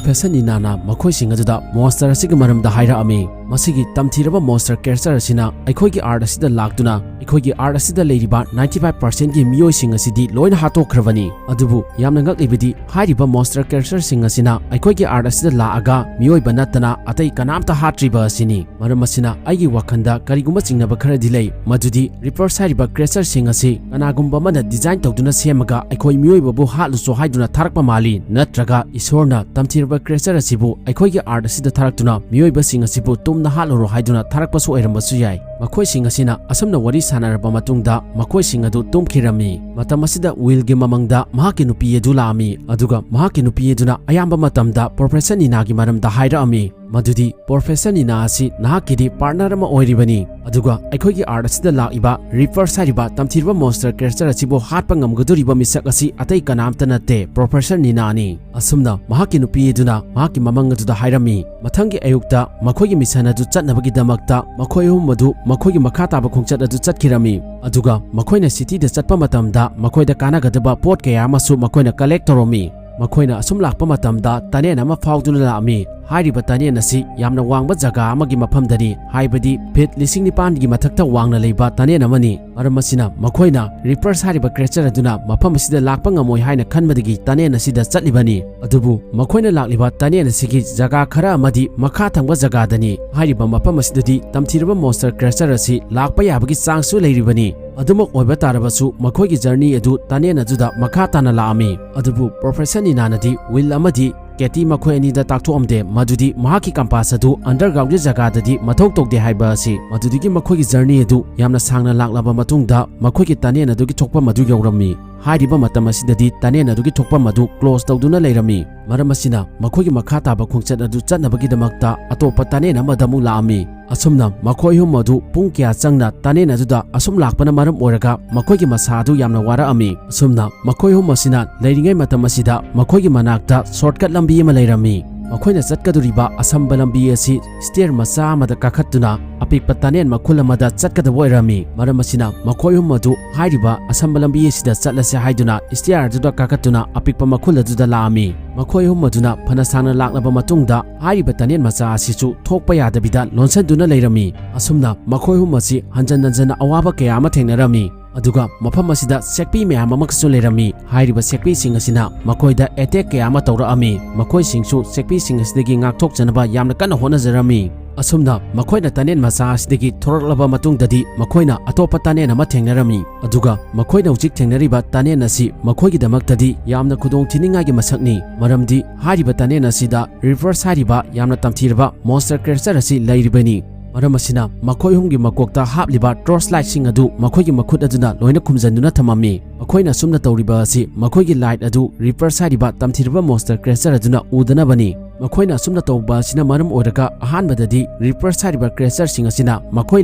ꯐꯦꯁꯟ ꯅꯤꯅꯥꯅ ꯃꯈꯣꯏꯁꯤꯡ ꯑꯗꯨꯗ ꯃꯣꯟꯁꯇꯔ ꯑꯁꯤꯒꯤ ꯃꯔꯝꯗ ꯍꯥꯏꯔꯛꯑꯝꯃꯤ꯫ ꯃꯁꯤꯒꯤ ꯇꯝꯊꯤꯔꯕ ꯃꯣꯟꯁꯇꯔ ꯀ꯭ꯔꯦꯆꯔ ꯑꯁꯤꯅ ꯑꯩꯈꯣꯏꯒꯤ ꯑꯥꯔꯠ ꯑꯁꯤꯗ ꯂꯥꯛꯇꯨꯅ ꯑꯩꯈꯣꯏꯒꯤ ꯑꯥꯔꯠ ꯑꯁꯤꯗ ꯂꯩꯔꯤꯕ ninety five percent ꯒꯤ ꯃꯤꯑꯣꯏꯁꯤꯡ ꯑꯁꯤꯗꯤ ꯂꯣꯏꯅ ꯍꯥꯠꯇꯣꯛꯈ꯭ꯔꯕꯅꯤ꯫ ꯑꯗꯨꯕꯨ ꯌꯥꯝꯅ ꯉꯛꯂꯤꯕꯗꯤ ꯍꯥꯏꯔꯤꯕ ꯃꯣꯟꯁꯇꯔ ꯀ꯭ꯔꯦꯆꯔꯁꯤꯡ ꯑꯁꯤꯅ ꯑꯩꯈꯣꯏꯒꯤ ꯑꯥꯔꯠ ꯑꯁꯤꯗ ꯂꯥꯛꯑꯒ ꯃꯤꯑꯣꯏꯕ ꯅꯠꯇꯅ ꯑꯇꯩ ꯀꯅꯥꯝꯇ ꯍꯥꯠꯇ꯭ꯔꯤꯕ ꯑꯁꯤꯅꯤ꯫ ꯃꯔꯝ ꯑꯁꯤꯅ ꯑꯩꯒꯤ ꯋꯥꯈꯜꯗ ꯀꯔꯤꯒꯨꯝꯕ ꯆꯤꯡꯅꯕ ꯈꯔꯗꯤ ꯂꯩ, ꯃꯗꯨꯗꯤ ꯔꯤꯄꯔꯁ ꯍꯥꯏꯔꯤꯕ ꯀ꯭ꯔꯦꯆꯔꯁꯤꯡ ꯑꯁꯤ ꯀꯅꯥꯒꯨꯝꯕ ꯑꯃꯅ ꯗꯤꯖꯥꯏꯟ ꯇꯧꯗꯨꯅ ꯁꯦꯝꯃꯒ ꯑꯩꯈꯣꯏ ꯃꯤꯑꯣꯏꯕꯕꯨ ꯍꯥꯠꯂꯨꯆꯣ ꯍꯥꯏꯗꯨꯅ ꯊꯥꯔꯛꯄ ꯃꯥꯜꯂꯤ, ꯅꯠꯇ꯭ꯔꯒ ꯏꯁꯣꯔꯅ ꯇꯝꯊꯤꯔꯕ ꯀ꯭ꯔꯦꯆꯔ ꯑꯁꯤꯕꯨ ꯑꯩꯈꯣꯏꯒꯤ ꯑꯥꯔꯠ ꯑꯁꯤꯗ ꯊꯥꯔꯛꯇꯨꯅ ꯃꯤꯑꯣꯏꯕꯁꯤꯡ ꯑꯁꯤꯕꯨ ꯇꯨꯝꯅ ꯍꯥꯠꯂꯨꯔꯣ ꯍꯥꯏꯗꯨꯅ ꯊꯥꯔꯛꯄꯁꯨ ꯑꯣꯏꯔꯝꯕꯁꯨ ꯌꯥꯏ꯫ ꯃꯈꯣꯏꯁꯤꯡ ꯑꯁꯤꯅ ꯑꯁꯨꯝꯅ ꯋꯥꯔꯤ ꯁꯥꯟꯅꯔꯕ ꯃꯇꯨꯡꯗ ꯃꯈꯣꯏꯁꯤꯡ ꯑꯗꯨ ꯇꯨꯝꯈꯤꯔꯝꯃꯤ꯫ ꯃꯇꯝ ꯑꯁꯤꯗ ꯋꯤꯜꯒꯤ ꯃꯃꯪꯗ ꯃꯍꯥꯛꯀꯤ ꯅꯨꯄꯤ ꯑꯗꯨ ꯂꯥꯛꯑꯝꯃꯤ, ꯑꯗꯨꯒ ꯃꯍꯥꯛꯀꯤ ꯅꯨꯄꯤ ꯑꯗꯨꯅ ꯑꯌꯥꯝꯕ ꯃꯇꯝꯗ ꯄ꯭ꯔꯣꯐꯦꯁꯔ ꯅꯤꯅꯥꯒꯤ ꯃꯔꯝꯗ ꯍꯥꯏꯔꯛꯑꯝꯃꯤ, ꯃꯗꯨꯗꯤ ꯄ꯭ꯔꯣꯐꯦꯁꯔ ꯅꯤꯅꯥ ꯑꯁꯤ ꯅꯍꯥꯛꯀꯤꯗꯤ ꯄꯥꯔꯠꯅꯔ ꯑꯃ ꯑꯣꯏꯔꯤꯕꯅꯤ, ꯑꯗꯨꯒ ꯑꯩꯈꯣꯏꯒꯤ ꯑꯥꯔꯠ ꯑꯁꯤꯗ ꯂꯥꯛꯏꯕ ꯔꯤꯄꯔꯁ ꯍꯥꯏꯔꯤꯕ ꯇꯝꯊꯤꯔꯕ ꯃꯣꯟꯁꯇꯔ ꯀ꯭ꯔꯦꯆꯔ ꯑꯁꯤꯕꯨ ꯍꯥꯠꯄ ꯉꯝꯒꯗꯧꯔꯤꯕ ꯃꯤꯁꯛ ꯑꯁꯤ ꯑꯇꯩ ꯀꯅꯥꯝꯇ ꯅꯠꯇꯦ, ꯄ꯭ꯔꯣꯐꯦꯁꯔ ꯅꯤꯅꯥꯅꯤ꯫ ꯑꯁꯨꯝꯅ ꯃꯍꯥꯛꯀꯤ ꯅꯨꯄꯤ ꯑꯗꯨꯅ ꯃꯍꯥꯛꯀꯤ ꯃꯃꯪ ꯑꯗꯨꯗ ꯍꯥꯏꯔꯝꯃꯤ꯫ ꯃꯊꯪꯒꯤ ꯑꯌꯨꯛꯇ ꯃꯈꯣꯏꯒꯤ ꯃꯤꯁꯟ ꯑꯗꯨ ꯆꯠꯅꯕꯒꯤꯗꯃꯛꯇ ꯃꯈꯣꯏ ꯑꯍꯨꯝ ꯑꯗꯨ ꯃꯈꯣꯏꯒꯤ ꯃꯈꯥ ꯇꯥꯕ ꯈꯣꯡꯆꯠ ꯑꯗꯨ ꯆꯠꯈꯤꯔꯝꯃꯤ꯫ ꯑꯗꯨꯒ ꯃꯈꯣꯏꯅ ꯁꯤꯇꯤꯗ ꯆꯠꯄ ꯃꯇꯝꯗ ꯃꯈꯣꯏꯗ ꯀꯥꯟꯅꯒꯗꯕ ꯄꯣꯠ ꯀꯌꯥ ꯑꯃꯁꯨ ꯃꯈꯣꯏꯅ ꯀꯂꯦꯛ ꯇꯧꯔꯝꯃꯤ꯫ ꯃꯈꯣꯏꯅ ꯑꯁꯨꯝ ꯂꯥꯛꯄ ꯃꯇꯝꯗ ꯇꯅꯦꯟ ꯑꯃ ꯐꯥꯎꯗꯨꯅ ꯂꯥꯛꯑꯝꯃꯤ꯫ ꯍꯥꯏꯔꯤꯕ ꯇꯅꯦꯟ ꯑꯁꯤ ꯌꯥꯝꯅ ꯋꯥꯡꯕ ꯖꯒꯥ ꯑꯃꯒꯤ ꯃꯐꯝꯗꯅꯤ, ꯍꯥꯏꯕꯗꯤ ꯐꯤꯠ ꯂꯤꯁꯤꯡ ꯅꯤꯄꯥꯟꯒꯤ ꯃꯊꯛꯇ ꯋꯥꯡꯅ ꯂꯩꯕ ꯇꯅꯦꯟ ꯑꯃꯅꯤ꯫ ꯃꯔꯝ ꯑꯁꯤꯅ ꯃꯈꯣꯏꯅ ꯔꯤꯄꯔꯁ ꯍꯥꯏꯔꯤꯕ ꯀ꯭ꯔꯦꯆꯔ ꯑꯗꯨꯅ ꯃꯐꯝ ꯑꯁꯤꯗ ꯂꯥꯛꯄ ꯉꯝꯃꯣꯏ ꯍꯥꯏꯅ ꯈꯟꯕꯗꯒꯤ ꯇꯅꯦꯟ ꯑꯁꯤꯗ ꯆꯠꯂꯤꯕꯅꯤ꯫ ꯑꯗꯨꯕꯨ ꯃꯈꯣꯏꯅ ꯂꯥꯛꯂꯤꯕ ꯇꯅꯦꯟ ꯑꯁꯤꯒꯤ ꯖꯒꯥ ꯈꯔ ꯑꯃꯗꯤ ꯃꯈꯥ ꯊꯪꯕ ꯖꯒꯥꯗꯅꯤ꯫ ꯍꯥꯏꯔꯤꯕ ꯃꯐꯝ ꯑꯁꯤꯗꯗꯤ ꯇꯝꯊꯤꯔꯕ ꯃꯣꯟꯁꯇꯔ ꯀ꯭ꯔꯦꯆꯔ ꯑꯁꯤ ꯂꯥꯛꯄ ꯌꯥꯕꯒꯤ ꯆꯥꯡꯁꯨ ꯂꯩꯔꯤꯕꯅꯤ꯫ ꯑꯗꯨꯃꯛ ꯑꯣꯏꯕ ꯇꯥꯔꯕꯁꯨ ꯃꯈꯣꯏꯒꯤ ꯖꯔꯅꯤ ꯑꯗꯨ ꯇꯅꯦꯟ ꯑꯗꯨꯗ ꯃꯈꯥ ꯇꯥꯅ ꯂꯥꯛꯑꯝꯃꯤ꯫ ꯑꯗꯨꯕꯨ ꯄ꯭ꯔꯣꯐꯦꯁꯔ ꯅꯤꯅꯥꯅꯗꯤ ꯋꯤꯜ ꯑꯃꯗꯤ ꯀꯦꯇꯤ ꯃꯈꯣꯏ ꯑꯅꯤꯗ ꯇꯥꯛꯊꯣꯛꯑꯝꯗꯦ ꯃꯗꯨꯗꯤ ꯃꯍꯥꯛꯀꯤ ꯀꯝꯄꯥꯁ ꯑꯗꯨ ꯑꯟꯗꯔꯒ꯭ꯔꯥꯎꯟꯒꯤ ꯖꯒꯥꯗꯗꯤ ꯃꯊꯧ ꯇꯧꯗꯦ ꯍꯥꯏꯕ ꯑꯁꯤ꯫ ꯃꯗꯨꯗꯒꯤ ꯃꯈꯣꯏꯒꯤ ꯖꯔꯅꯤ ꯑꯗꯨ ꯌꯥꯝꯅ ꯁꯥꯡꯅ ꯂꯥꯛꯂꯕ ꯃꯇꯨꯡꯗ ꯃꯈꯣꯏꯒꯤ ꯇꯅꯦꯟ ꯑꯗꯨꯒꯤ ꯊꯣꯛꯐꯝ ꯑꯗꯨ ꯌꯧꯔꯝꯃꯤ꯫ ꯍꯥꯏꯔꯤꯕ ꯃꯇꯝ ꯑꯁꯤꯗꯗꯤ ꯇꯅꯦꯟ ꯑꯗꯨꯒꯤ ꯊꯣꯛꯐꯝ ꯑꯗꯨ ꯀ꯭ꯂꯣꯖ ꯇꯧꯗꯨꯅ ꯂꯩꯔꯝꯃꯤ꯫ ꯃꯔꯝ ꯑꯁꯤꯅ ꯃꯈꯣꯏꯒꯤ ꯃꯈꯥ ꯇꯥꯕ ꯈꯣꯡꯆꯠ ꯑꯗꯨ ꯆꯠꯅꯕꯒꯤꯗꯃꯛꯇ ꯑꯇꯣꯞꯄ ꯇꯅꯦꯟ ꯑꯃꯗ ꯑꯃꯨꯛ ꯂꯥꯛꯑꯝꯃꯤ꯫ ꯑꯁꯨꯝꯅ ꯃꯈꯣꯏ ꯑꯍꯨꯝ ꯑꯗꯨ ꯄꯨꯡ ꯀꯌꯥ ꯆꯪꯅ ꯇꯅꯦꯟ ꯑꯗꯨꯗ ꯑꯁꯨꯝ ꯂꯥꯛꯄꯅ ꯃꯔꯝ ꯑꯣꯏꯔꯒ ꯃꯈꯣꯏꯒꯤ ꯃꯁꯥ ꯑꯗꯨ ꯌꯥꯝꯅ ꯋꯥꯔꯛꯑꯝꯃꯤ꯫ ꯑꯁꯨꯝꯅ ꯃꯈꯣꯏ ꯑꯍꯨꯝ ꯑꯁꯤꯅ ꯂꯩꯔꯤꯉꯩ ꯃꯇꯝ ꯑꯁꯤꯗ ꯃꯈꯣꯏꯒꯤ ꯃꯅꯥꯛꯇ ꯁꯣꯔꯠꯀꯠ ꯂꯝꯕꯤ ꯑꯃ ꯂꯩꯔꯝꯃꯤ꯫ ꯃꯈꯣꯏꯅ ꯆꯠꯀꯗꯧꯔꯤꯕ ꯑꯁꯝꯕ ꯂꯝꯕꯤ ꯑꯁꯤ ꯁ꯭ꯇꯦꯌꯔ ꯃꯆꯥ ꯑꯃꯗ ꯀꯥꯈꯠꯇꯨꯅ ꯑꯄꯤꯛꯄ ꯇꯅꯦꯟ ꯃꯈꯨꯜ ꯑꯃꯗ ꯆꯠꯀꯗꯕ ꯑꯣꯏꯔꯝꯃꯤ꯫ ꯃꯔꯝ ꯑꯁꯤꯅ ꯃꯈꯣꯏ ꯑꯍꯨꯝ ꯑꯗꯨ ꯍꯥꯏꯔꯤꯕ ꯑꯁꯝꯕ ꯂꯝꯕꯤ ꯑꯁꯤꯗ ꯆꯠꯂꯁꯦ ꯍꯥꯏꯗꯨꯅ ꯁ꯭ꯇꯦꯌꯔ ꯑꯗꯨꯗ ꯀꯥꯈꯠꯇꯨꯅ ꯑꯄꯤꯛꯄ ꯃꯈꯨꯜ ꯑꯗꯨꯗ ꯂꯥꯛꯑꯝꯃꯤ꯫ ꯃꯈꯣꯏ ꯑꯍꯨꯝ ꯑꯗꯨꯅ ꯐꯅ ꯁꯥꯡꯅ ꯂꯥꯛꯂꯕ ꯃꯇꯨꯡꯗ ꯍꯥꯏꯔꯤꯕ ꯇꯅꯦꯟ ꯃꯆꯥ ꯑꯁꯤꯁꯨ ꯊꯣꯛꯄ ꯌꯥꯗꯕꯤꯗ ꯂꯣꯟꯁꯤꯟꯗꯨꯅ ꯂꯩꯔꯝꯃꯤ꯫ ꯑꯁꯨꯝꯅ ꯃꯈꯣꯏ ꯑꯍꯨꯝ ꯑꯁꯤ ꯍꯟꯖꯟ ꯍꯟꯖꯟꯅ ꯑꯋꯥꯕ ꯀꯌꯥ ꯑꯃ ꯊꯦꯡꯅꯔꯝꯃꯤ꯫ ꯑꯗꯨꯒ ꯃꯐꯝ ꯑꯁꯤꯗ ꯁꯦꯛꯄꯤ ꯃꯌꯥꯝ ꯑꯃꯒꯁꯨ ꯂꯩꯔꯝꯃꯤ꯫ ꯍꯥꯏꯔꯤꯕ ꯁꯦꯛꯄꯤꯁꯤꯡ ꯑꯁꯤꯅ ꯃꯈꯣꯏꯗ ꯑꯦꯇꯦꯛ ꯀꯌꯥ ꯑꯃ ꯇꯧꯔꯛꯑꯝꯃꯤ꯫ ꯃꯈꯣꯏꯁꯤꯡꯁꯨ ꯁꯦꯛꯄꯤꯁꯤꯡ ꯑꯁꯤꯗꯒꯤ ꯉꯥꯛꯊꯣꯛꯆꯅꯕ ꯌꯥꯝꯅ ꯀꯟꯅ ꯍꯣꯠꯅꯖꯔꯝꯃꯤ꯫ ꯑꯁꯨꯝꯅ ꯃꯈꯣꯏꯅ ꯇꯅꯦꯟ ꯃꯆꯥ ꯑꯁꯤꯗꯒꯤ ꯊꯣꯔꯛꯂꯕ ꯃꯇꯨꯡꯗꯗꯤ ꯃꯈꯣꯏꯅ ꯑꯇꯣꯞꯄ ꯇꯅꯦꯟ ꯑꯃ ꯊꯦꯡꯅꯔꯝꯃꯤ꯫ ꯑꯗꯨꯒ ꯃꯈꯣꯏꯅ ꯍꯧꯖꯤꯛ ꯊꯦꯡꯅꯔꯤꯕ ꯇꯅꯦꯟ ꯑꯁꯤ ꯃꯈꯣꯏꯒꯤꯗꯃꯛꯇꯗꯤ ꯌꯥꯝꯅ ꯈꯨꯗꯣꯡ ꯊꯤꯅꯤꯡꯉꯥꯏꯒꯤ ꯃꯁꯛꯅꯤ, ꯃꯔꯝꯗꯤ ꯍꯥꯏꯔꯤꯕ ꯇꯅꯦꯟ ꯑꯁꯤꯗ ꯔꯤꯚꯔꯁ ꯍꯥꯏꯔꯤꯕ ꯌꯥꯝꯅ ꯇꯝꯊꯤꯔꯕ ꯃꯣꯟꯁꯇꯔ ꯀ꯭ꯔꯦꯆꯔ ꯑꯁꯤ ꯂꯩꯔꯤꯕꯅꯤ꯫ ꯃꯔꯝ ꯑꯁꯤꯅ ꯃꯈꯣꯏ ꯑꯍꯨꯝꯒꯤ ꯃꯀꯣꯛꯇ ꯍꯥꯞꯂꯤꯕ torch lightꯁꯤꯡ ꯑꯗꯨ ꯃꯈꯣꯏꯒꯤ ꯃꯈꯨꯠ ꯑꯗꯨꯅ ꯂꯣꯏꯅ ꯈꯨꯝꯖꯤꯟꯗꯨꯅ ꯊꯝꯃꯝꯃꯤ꯫ ꯃꯈꯣꯏꯅ ꯑꯁꯨꯝꯅ ꯇꯧꯔꯤꯕ ꯑꯁꯤ ꯃꯈꯣꯏꯒꯤ light ꯑꯗꯨ Reapers ꯍꯥꯏꯔꯤꯕ ꯇꯝꯊꯤꯔꯕ monster creature ꯑꯗꯨꯅ ꯎꯗꯅꯕꯅꯤ꯫ ꯃꯈꯣꯏꯅ ꯑꯁꯨꯝꯅ ꯇꯧꯕ ꯑꯁꯤꯅ ꯃꯔꯝ ꯑꯣꯏꯔꯒ ꯑꯍꯥꯟꯕꯗꯗꯤ Reapers ꯍꯥꯏꯔꯤꯕ creatureꯁꯤꯡ ꯑꯁꯤꯅ ꯃꯈꯣꯏ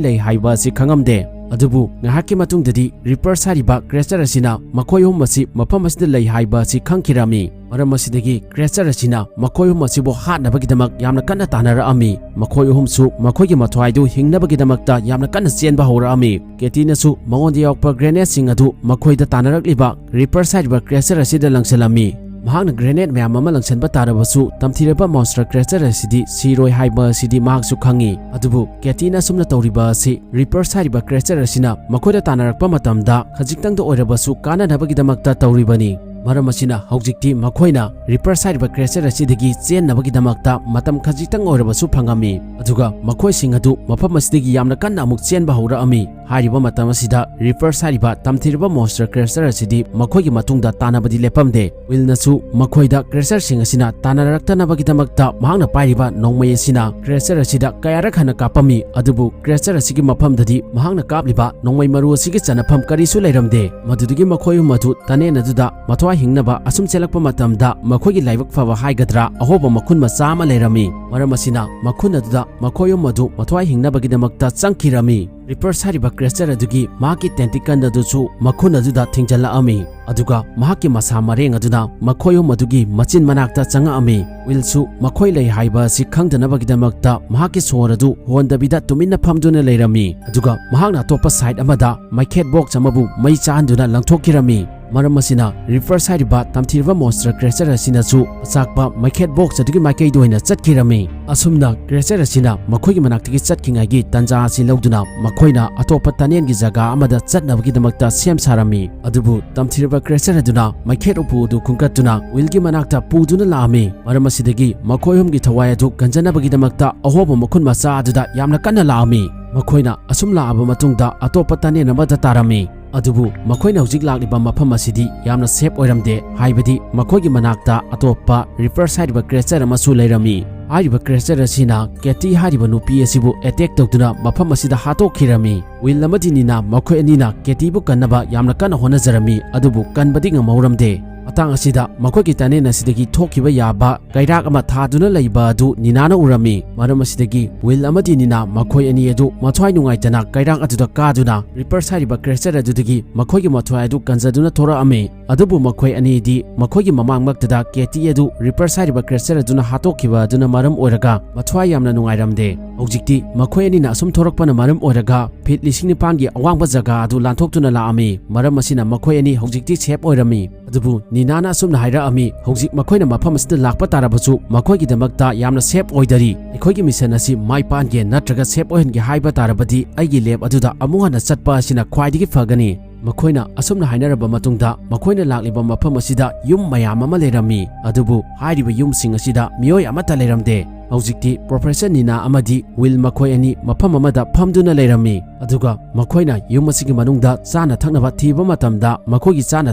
ꯂꯩ ꯍꯥꯏꯕ ꯑꯁꯤ ꯈꯪꯉꯝꯗꯦ꯫ ꯑꯗꯨꯕꯨ ꯉꯥꯏꯍꯥꯛꯀꯤ ꯃꯇꯨꯡꯗꯗꯤ Reapers ꯍꯥꯏꯔꯤꯕ creature ꯑꯁꯤꯅ ꯃꯈꯣꯏ ꯑꯍꯨꯝ ꯑꯁꯤ ꯃꯐꯝ ꯑꯁꯤꯗ ꯂꯩ ꯍꯥꯏꯕ ꯑꯁꯤ ꯈꯪꯈꯤꯔꯝꯃꯤ꯫ ꯃꯔꯝ ꯑꯁꯤꯗꯒꯤ creature ꯑꯁꯤꯅ ꯃꯈꯣꯏ ꯑꯍꯨꯝ ꯑꯁꯤꯕꯨ ꯍꯥꯠꯅꯕꯒꯤꯗꯃꯛ ꯌꯥꯝꯅ ꯀꯟꯅ ꯇꯥꯟꯅꯔꯛꯑꯝꯃꯤ꯫ ꯃꯈꯣꯏ ꯑꯍꯨꯝꯁꯨ ꯃꯈꯣꯏꯒꯤ ꯃꯊ꯭ꯋꯥꯏꯗꯨ ꯍꯤꯡꯅꯕꯒꯤꯗꯃꯛꯇ ꯌꯥꯝꯅ ꯀꯟꯅ ꯆꯦꯟꯕ ꯍꯧꯔꯛꯑꯝꯃꯤ꯫ ꯀꯦꯇꯤꯅꯁꯨ ꯃꯉꯣꯟꯗ ꯌꯥꯎꯔꯛꯄ grenadeꯁꯤꯡ ꯑꯗꯨ ꯃꯈꯣꯏꯗ ꯇꯥꯟꯅꯔꯛꯂꯤꯕ Reapers ꯍꯥꯏꯔꯤꯕ creature ꯑꯁꯤꯗ ꯂꯪꯁꯤꯜꯂꯝꯃꯤ꯫ ꯃꯍꯥꯛꯅ grenade ꯃꯌꯥꯝ ꯑꯃ ꯂꯪꯁꯤꯟꯕ ꯇꯥꯔꯕꯁꯨ, ꯇꯝꯊꯤꯔꯕ monster creature ꯑꯁꯤꯗꯤ ꯁꯤꯔꯣꯏ ꯍꯥꯏꯕ ꯑꯁꯤꯗꯤ ꯃꯍꯥꯛꯁꯨ ꯈꯪꯉꯤ꯫ ꯑꯗꯨꯕꯨ ꯀꯦꯇꯤꯅ ꯑꯁꯨꯝꯅ ꯇꯧꯔꯤꯕ ꯑꯁꯤ Reapers ꯍꯥꯏꯔꯤꯕ creature ꯑꯁꯤꯅ ꯃꯈꯣꯏꯗ ꯇꯥꯟꯅꯔꯛꯄ ꯃꯇꯝꯗ ꯈꯖꯤꯛꯇꯪꯗ ꯑꯣꯏꯔꯕꯁꯨ ꯀꯥꯟꯅꯅꯕꯒꯤꯗꯃꯛꯇ ꯇꯧꯔꯤꯕꯅꯤ꯫ ꯃꯔꯝ ꯑꯁꯤꯅ ꯍꯧꯖꯤꯛꯇꯤ ꯃꯈꯣꯏꯅ Reapers ꯍꯥꯏꯔꯤꯕ creature ꯑꯁꯤꯗꯒꯤ ꯆꯦꯟꯅꯕꯒꯤꯗꯃꯛꯇ ꯃꯇꯝ ꯈꯖꯤꯛꯇꯪ ꯑꯣꯏꯔꯕꯁꯨ ꯐꯪꯉꯝꯃꯤ꯫ ꯑꯗꯨꯒ ꯃꯈꯣꯏꯁꯤꯡ ꯑꯗꯨ ꯃꯐꯝ ꯑꯁꯤꯗꯒꯤ ꯌꯥꯝꯅ ꯀꯟꯅ ꯑꯃꯨꯛ ꯆꯦꯟꯕ ꯍꯧꯔꯛꯑꯝꯃꯤ꯫ ꯍꯥꯏꯔꯤꯕ ꯃꯇꯝ ꯑꯁꯤꯗ Reapers ꯍꯥꯏꯔꯤꯕ ꯇꯝꯊꯤꯔꯕ monster creature ꯑꯁꯤꯗꯤ ꯃꯈꯣꯏꯒꯤ ꯃꯇꯨꯡꯗ ꯇꯥꯟꯅꯕꯗꯤ ꯂꯦꯞꯄꯝꯗꯦ꯫ ꯋꯤꯜꯅꯁꯨ ꯃꯈꯣꯏꯗ creatureꯁꯤꯡ ꯑꯁꯤꯅ ꯇꯥꯟꯅꯔꯛꯇꯅꯕꯒꯤꯗꯃꯛꯇ ꯃꯍꯥꯛꯅ ꯄꯥꯏꯔꯤꯕ ꯅꯣꯡꯃꯩ ꯑꯁꯤꯅ creature ꯑꯁꯤꯗ ꯀꯌꯥꯔꯛ ꯍꯟꯅ ꯀꯥꯞꯄꯝꯃꯤ꯫ ꯑꯗꯨꯕꯨ creature ꯑꯁꯤꯒꯤ ꯃꯐꯝꯗꯗꯤ ꯃꯍꯥꯛꯅ ꯀꯥꯞꯂꯤꯕ ꯅꯣꯡꯃꯩ ꯃꯔꯨ ꯑꯁꯤꯒꯤ ꯆꯟꯅꯐꯝ ꯀꯔꯤꯁꯨ ꯂꯩꯔꯝꯗꯦ꯫ ꯃꯗꯨꯗꯒꯤ ꯃꯈꯣꯏ ꯑꯍꯨꯝ ꯑꯗꯨ tunnel ꯑꯗꯨꯗ ꯃꯊ꯭ꯋꯥꯏ ꯍꯤꯡꯅꯕ ꯑꯁꯨꯝ ꯆꯦꯜꯂꯛꯄ ꯃꯇꯝꯗ ꯃꯈꯣꯏꯒꯤ ꯂꯥꯏꯕꯛ ꯐꯕ ꯍꯥꯏꯒꯗ꯭ꯔꯥ, ꯑꯍꯣꯕ ꯃꯈꯨꯟ ꯃꯆꯥ ꯑꯃ ꯂꯩꯔꯝꯃꯤ꯫ ꯃꯔꯝ ꯑꯁꯤꯅ ꯃꯈꯨꯟ ꯑꯗꯨꯗ ꯃꯈꯣꯏ ꯑꯍꯨꯝ ꯑꯗꯨ ꯃꯊ꯭ꯋꯥꯏ ꯍꯤꯡꯅꯕꯒꯤꯗꯃꯛꯇ ꯆꯪꯈꯤꯔꯝꯃꯤ꯫ Reapers ꯍꯥꯏꯔꯤꯕ creature ꯑꯗꯨꯒꯤ ꯃꯍꯥꯛꯀꯤ tentacle ꯑꯗꯨꯁꯨ ꯃꯈꯨꯟ ꯑꯗꯨꯗ ꯊꯤꯡꯖꯤꯜꯂꯛꯑꯝꯃꯤ꯫ ꯑꯗꯨꯒ ꯃꯍꯥꯛꯀꯤ ꯃꯁꯥ ꯃꯔꯦꯡ ꯑꯗꯨꯅ ꯃꯈꯣꯏ ꯑꯍꯨꯝ ꯑꯗꯨꯒꯤ ꯃꯆꯤꯟ ꯃꯅꯥꯛꯇ ꯆꯪꯉꯛꯑꯝꯃꯤ꯫ ꯋꯤꯜꯁꯨ ꯃꯈꯣꯏ ꯂꯩ ꯍꯥꯏꯕ ꯑꯁꯤ ꯈꯪꯗꯅꯕꯒꯤꯗꯃꯛꯇ ꯃꯍꯥꯛꯀꯤ ꯁꯣꯔ ꯑꯗꯨ ꯍꯣꯟꯗꯕꯤꯗ ꯇꯨꯃꯤꯟꯅ ꯐꯝꯗꯨꯅ ꯂꯩꯔꯝꯃꯤ꯫ ꯑꯗꯨꯒ ꯃꯍꯥꯛꯅ ꯑꯇꯣꯞꯄ side ꯑꯃꯗ machete box ꯑꯃꯕꯨ ꯃꯩ ꯆꯥꯍꯟꯗꯨꯅ ꯂꯪꯊꯣꯛꯈꯤꯔꯝꯃꯤ꯫ ꯃꯔꯝ ꯑꯁꯤꯅ Reapers ꯍꯥꯏꯔꯤꯕ ꯇꯝꯊꯤꯔꯕ monster creature ꯑꯁꯤꯅꯁꯨ ꯑꯆꯥꯛꯄ machete box ꯑꯗꯨꯒꯤ ꯃꯥꯏꯀꯩꯗ ꯑꯣꯏꯅ ꯆꯠꯈꯤꯔꯝꯃꯤ꯫ ꯑꯁꯨꯝꯅ creature ꯑꯁꯤꯅ ꯃꯈꯣꯏꯒꯤ ꯃꯅꯥꯛꯇꯒꯤ ꯆꯠꯈꯤꯉꯩꯒꯤ ꯇꯟꯖꯥ ꯑꯁꯤ ꯂꯧꯗꯨꯅ ꯃꯈꯣꯏꯅ ꯑꯇꯣꯞꯄ tunnelꯒꯤ ꯖꯒꯥ ꯑꯃꯗ ꯆꯠꯅꯕꯒꯤꯗꯃꯛꯇ ꯁꯦꯝ ꯁꯥꯔꯝꯃꯤ꯫ ꯑꯗꯨꯕꯨ ꯇꯝꯊꯤꯔꯕ creature ꯑꯗꯨꯅ ꯃꯩꯈꯦꯠ ꯎꯄꯨ ꯑꯗꯨ ꯈꯨꯟꯒꯠꯇꯨꯅ ꯋꯤꯜꯒꯤ ꯃꯅꯥꯛꯇ ꯄꯨꯗꯨꯅ ꯂꯥꯛꯑꯝꯃꯤ꯫ ꯃꯔꯝ ꯑꯁꯤꯗꯒꯤ ꯃꯈꯣꯏ ꯑꯍꯨꯝꯒꯤ ꯊꯋꯥꯏ ꯑꯗꯨ ꯀꯟꯖꯅꯕꯒꯤꯗꯃꯛꯇ ꯑꯍꯣꯕ ꯃꯈꯨꯟ ꯃꯆꯥ ꯑꯗꯨꯗ ꯌꯥꯝꯅ ꯀꯟꯅ ꯂꯥꯛꯑꯝꯃꯤ꯫ ꯃꯈꯣꯏꯅ ꯑꯁꯨꯝ ꯂꯥꯛꯑꯕ ꯃꯇꯨꯡꯗ ꯑꯇꯣꯞꯄ tunnel ꯑꯃꯗ ꯇꯥꯔꯝꯃꯤ꯫ ꯑꯗꯨꯕꯨ ꯃꯈꯣꯏꯅ ꯍꯧꯖꯤꯛ ꯂꯥꯛꯂꯤꯕ ꯃꯐꯝ ꯑꯁꯤꯗꯤ ꯌꯥꯝꯅ safe ꯑꯣꯏꯔꯝꯗꯦ, ꯍꯥꯏꯕꯗꯤ ꯃꯈꯣꯏꯒꯤ ꯃꯅꯥꯛꯇ ꯑꯇꯣꯞꯄ Reapers ꯍꯥꯏꯔꯤꯕ creature ꯑꯃꯁꯨ ꯂꯩꯔꯝꯃꯤ꯫ ꯍꯥꯏꯔꯤꯕ creature ꯑꯁꯤꯅ ꯀꯦꯇꯤ ꯍꯥꯏꯔꯤꯕ ꯅꯨꯄꯤ ꯑꯁꯤꯕꯨ attack ꯇꯧꯗꯨꯅ ꯃꯐꯝ ꯑꯁꯤꯗ ꯍꯥꯠꯇꯣꯛꯈꯤꯔꯝꯃꯤ꯫ ꯋꯤꯜ ꯑꯃꯗꯤ ꯅꯤꯅꯥ ꯃꯈꯣꯏ ꯑꯅꯤꯅ ꯀꯦꯇꯤꯕꯨ ꯀꯟꯅꯕ ꯌꯥꯝꯅ ꯀꯟꯅ ꯍꯣꯠꯅꯖꯔꯝꯃꯤ, ꯑꯗꯨꯕꯨ ꯀꯟꯕꯗꯤ ꯉꯝꯍꯧꯔꯝꯗꯦ꯫ ꯃꯇꯥꯡ ꯑꯁꯤꯗ ꯃꯈꯣꯏꯒꯤ tunnel ꯑꯁꯤꯗꯒꯤ ꯊꯣꯛꯈꯤꯕ ꯌꯥꯕ ꯀꯩꯔꯥꯛ ꯑꯃ ꯊꯥꯗꯨꯅ ꯂꯩꯕ ꯑꯗꯨ ꯅꯤꯅꯥꯅ ꯎꯔꯝꯃꯤ꯫ ꯃꯔꯝ ꯑꯁꯤꯗꯒꯤ ꯋꯤꯜ ꯑꯃꯗꯤ ꯅꯤꯅꯥ ꯃꯈꯣꯏ ꯑꯅꯤ ꯑꯗꯨ ꯃꯊ꯭ꯋꯥꯏ ꯅꯨꯡꯉꯥꯏꯇꯅ ꯀꯩꯔꯥꯛ ꯑꯗꯨꯗ ꯀꯥꯗꯨꯅ ꯔꯤꯄꯔꯁ ꯍꯥꯏꯔꯤꯕ creature ꯑꯗꯨꯗꯒꯤ ꯃꯈꯣꯏꯒꯤ ꯃꯊ꯭ꯋꯥꯏ ꯑꯗꯨ ꯀꯟꯖꯗꯨꯅ ꯊꯣꯔꯛꯑꯝꯃꯤ꯫ ꯑꯗꯨꯕꯨ ꯃꯈꯣꯏ ꯑꯅꯤꯗꯤ ꯃꯈꯣꯏꯒꯤ ꯃꯃꯥꯡꯃꯛꯇꯗ ꯀꯦꯇꯤ ꯑꯗꯨ ꯔꯤꯄꯔꯁ ꯍꯥꯏꯔꯤꯕ creature ꯑꯗꯨꯅ ꯍꯥꯠꯇꯣꯛꯈꯤꯕ ꯑꯗꯨꯅ ꯃꯔꯝ ꯑꯣꯏꯔꯒ ꯃꯊ꯭ꯋꯥꯏ ꯌꯥꯝꯅ ꯅꯨꯡꯉꯥꯏꯔꯝꯗꯦ꯫ ꯍꯧꯖꯤꯛꯇꯤ ꯃꯈꯣꯏ ꯑꯅꯤꯅ ꯑꯁꯨꯝ ꯊꯣꯔꯛꯄꯅ ꯃꯔꯝ ꯑꯣꯏꯔꯒ ꯐꯤꯠ ꯂꯤꯁꯤꯡ ꯅꯤꯄꯥꯟꯒꯤ ꯑꯋꯥꯡꯕ ꯖꯒꯥ ꯑꯗꯨ ꯂꯥꯟꯊꯣꯛꯇꯨꯅ ꯂꯥꯛꯑꯝꯃꯤ꯫ ꯃꯔꯝ ꯑꯁꯤꯅ ꯃꯈꯣꯏ ꯑꯅꯤ ꯍꯧꯖꯤꯛꯇꯤ safe ꯑꯣꯏꯔꯝꯃꯤ꯫ ꯑꯗꯨꯕꯨ ꯅꯤꯅꯥꯅ ꯑꯁꯨꯝꯅ ꯍꯥꯏꯔꯛꯑꯝꯃꯤ, "ꯍꯧꯖꯤꯛ ꯃꯈꯣꯏꯅ ꯃꯐꯝ ꯑꯁꯤꯗ ꯂꯥꯛꯄ ꯇꯥꯔꯕꯁꯨ ꯃꯈꯣꯏꯒꯤꯗꯃꯛꯇ ꯌꯥꯝꯅ safe ꯑꯣꯏꯗꯔꯤ꯫ ꯑꯩꯈꯣꯏꯒꯤ mission ꯑꯁꯤ ꯃꯥꯏ ꯄꯥꯟꯒꯦ ꯅꯠꯇ꯭ꯔꯒ safe ꯑꯣꯏꯍꯟꯒꯦ ꯍꯥꯏꯕ ꯇꯥꯔꯕꯗꯤ ꯑꯩꯒꯤ lab ꯑꯗꯨꯗ ꯑꯃꯨꯛ ꯍꯟꯅ ꯆꯠꯄ ꯑꯁꯤꯅ ꯈ꯭ꯋꯥꯏꯗꯒꯤ ꯐꯒꯅꯤ"꯫ ꯃꯈꯣꯏꯅ ꯑꯁꯨꯝꯅ ꯍꯥꯏꯅꯔꯕ ꯃꯇꯨꯡꯗ ꯃꯈꯣꯏꯅ ꯂꯥꯛꯂꯤꯕ ꯃꯐꯝ ꯑꯁꯤꯗ ꯌꯨꯝ ꯃꯌꯥꯝ ꯑꯃ ꯂꯩꯔꯝꯃꯤ, ꯑꯗꯨꯕꯨ ꯍꯥꯏꯔꯤꯕ ꯌꯨꯝꯁꯤꯡ ꯑꯁꯤꯗ ꯃꯤꯑꯣꯏ ꯑꯃꯠꯇ ꯂꯩꯔꯝꯗꯦ꯫ ꯍꯧꯖꯤꯛꯇꯤ ꯄ꯭ꯔꯣꯐꯦꯁꯔ ꯅꯤꯅꯥ ꯑꯃꯗꯤ ꯋꯤꯜ ꯃꯈꯣꯏ ꯑꯅꯤ ꯃꯐꯝ ꯑꯃꯗ ꯐꯝꯗꯨꯅ ꯂꯩꯔꯝꯃꯤ꯫ ꯑꯗꯨꯒ ꯃꯈꯣꯏꯅ ꯌꯨꯝ ꯑꯁꯤꯒꯤ ꯃꯅꯨꯡꯗ ꯆꯥꯅ ꯊꯛꯅꯕ ꯊꯤꯕ ꯃꯇꯝꯗ ꯃꯈꯣꯏꯒꯤ ꯆꯥꯅ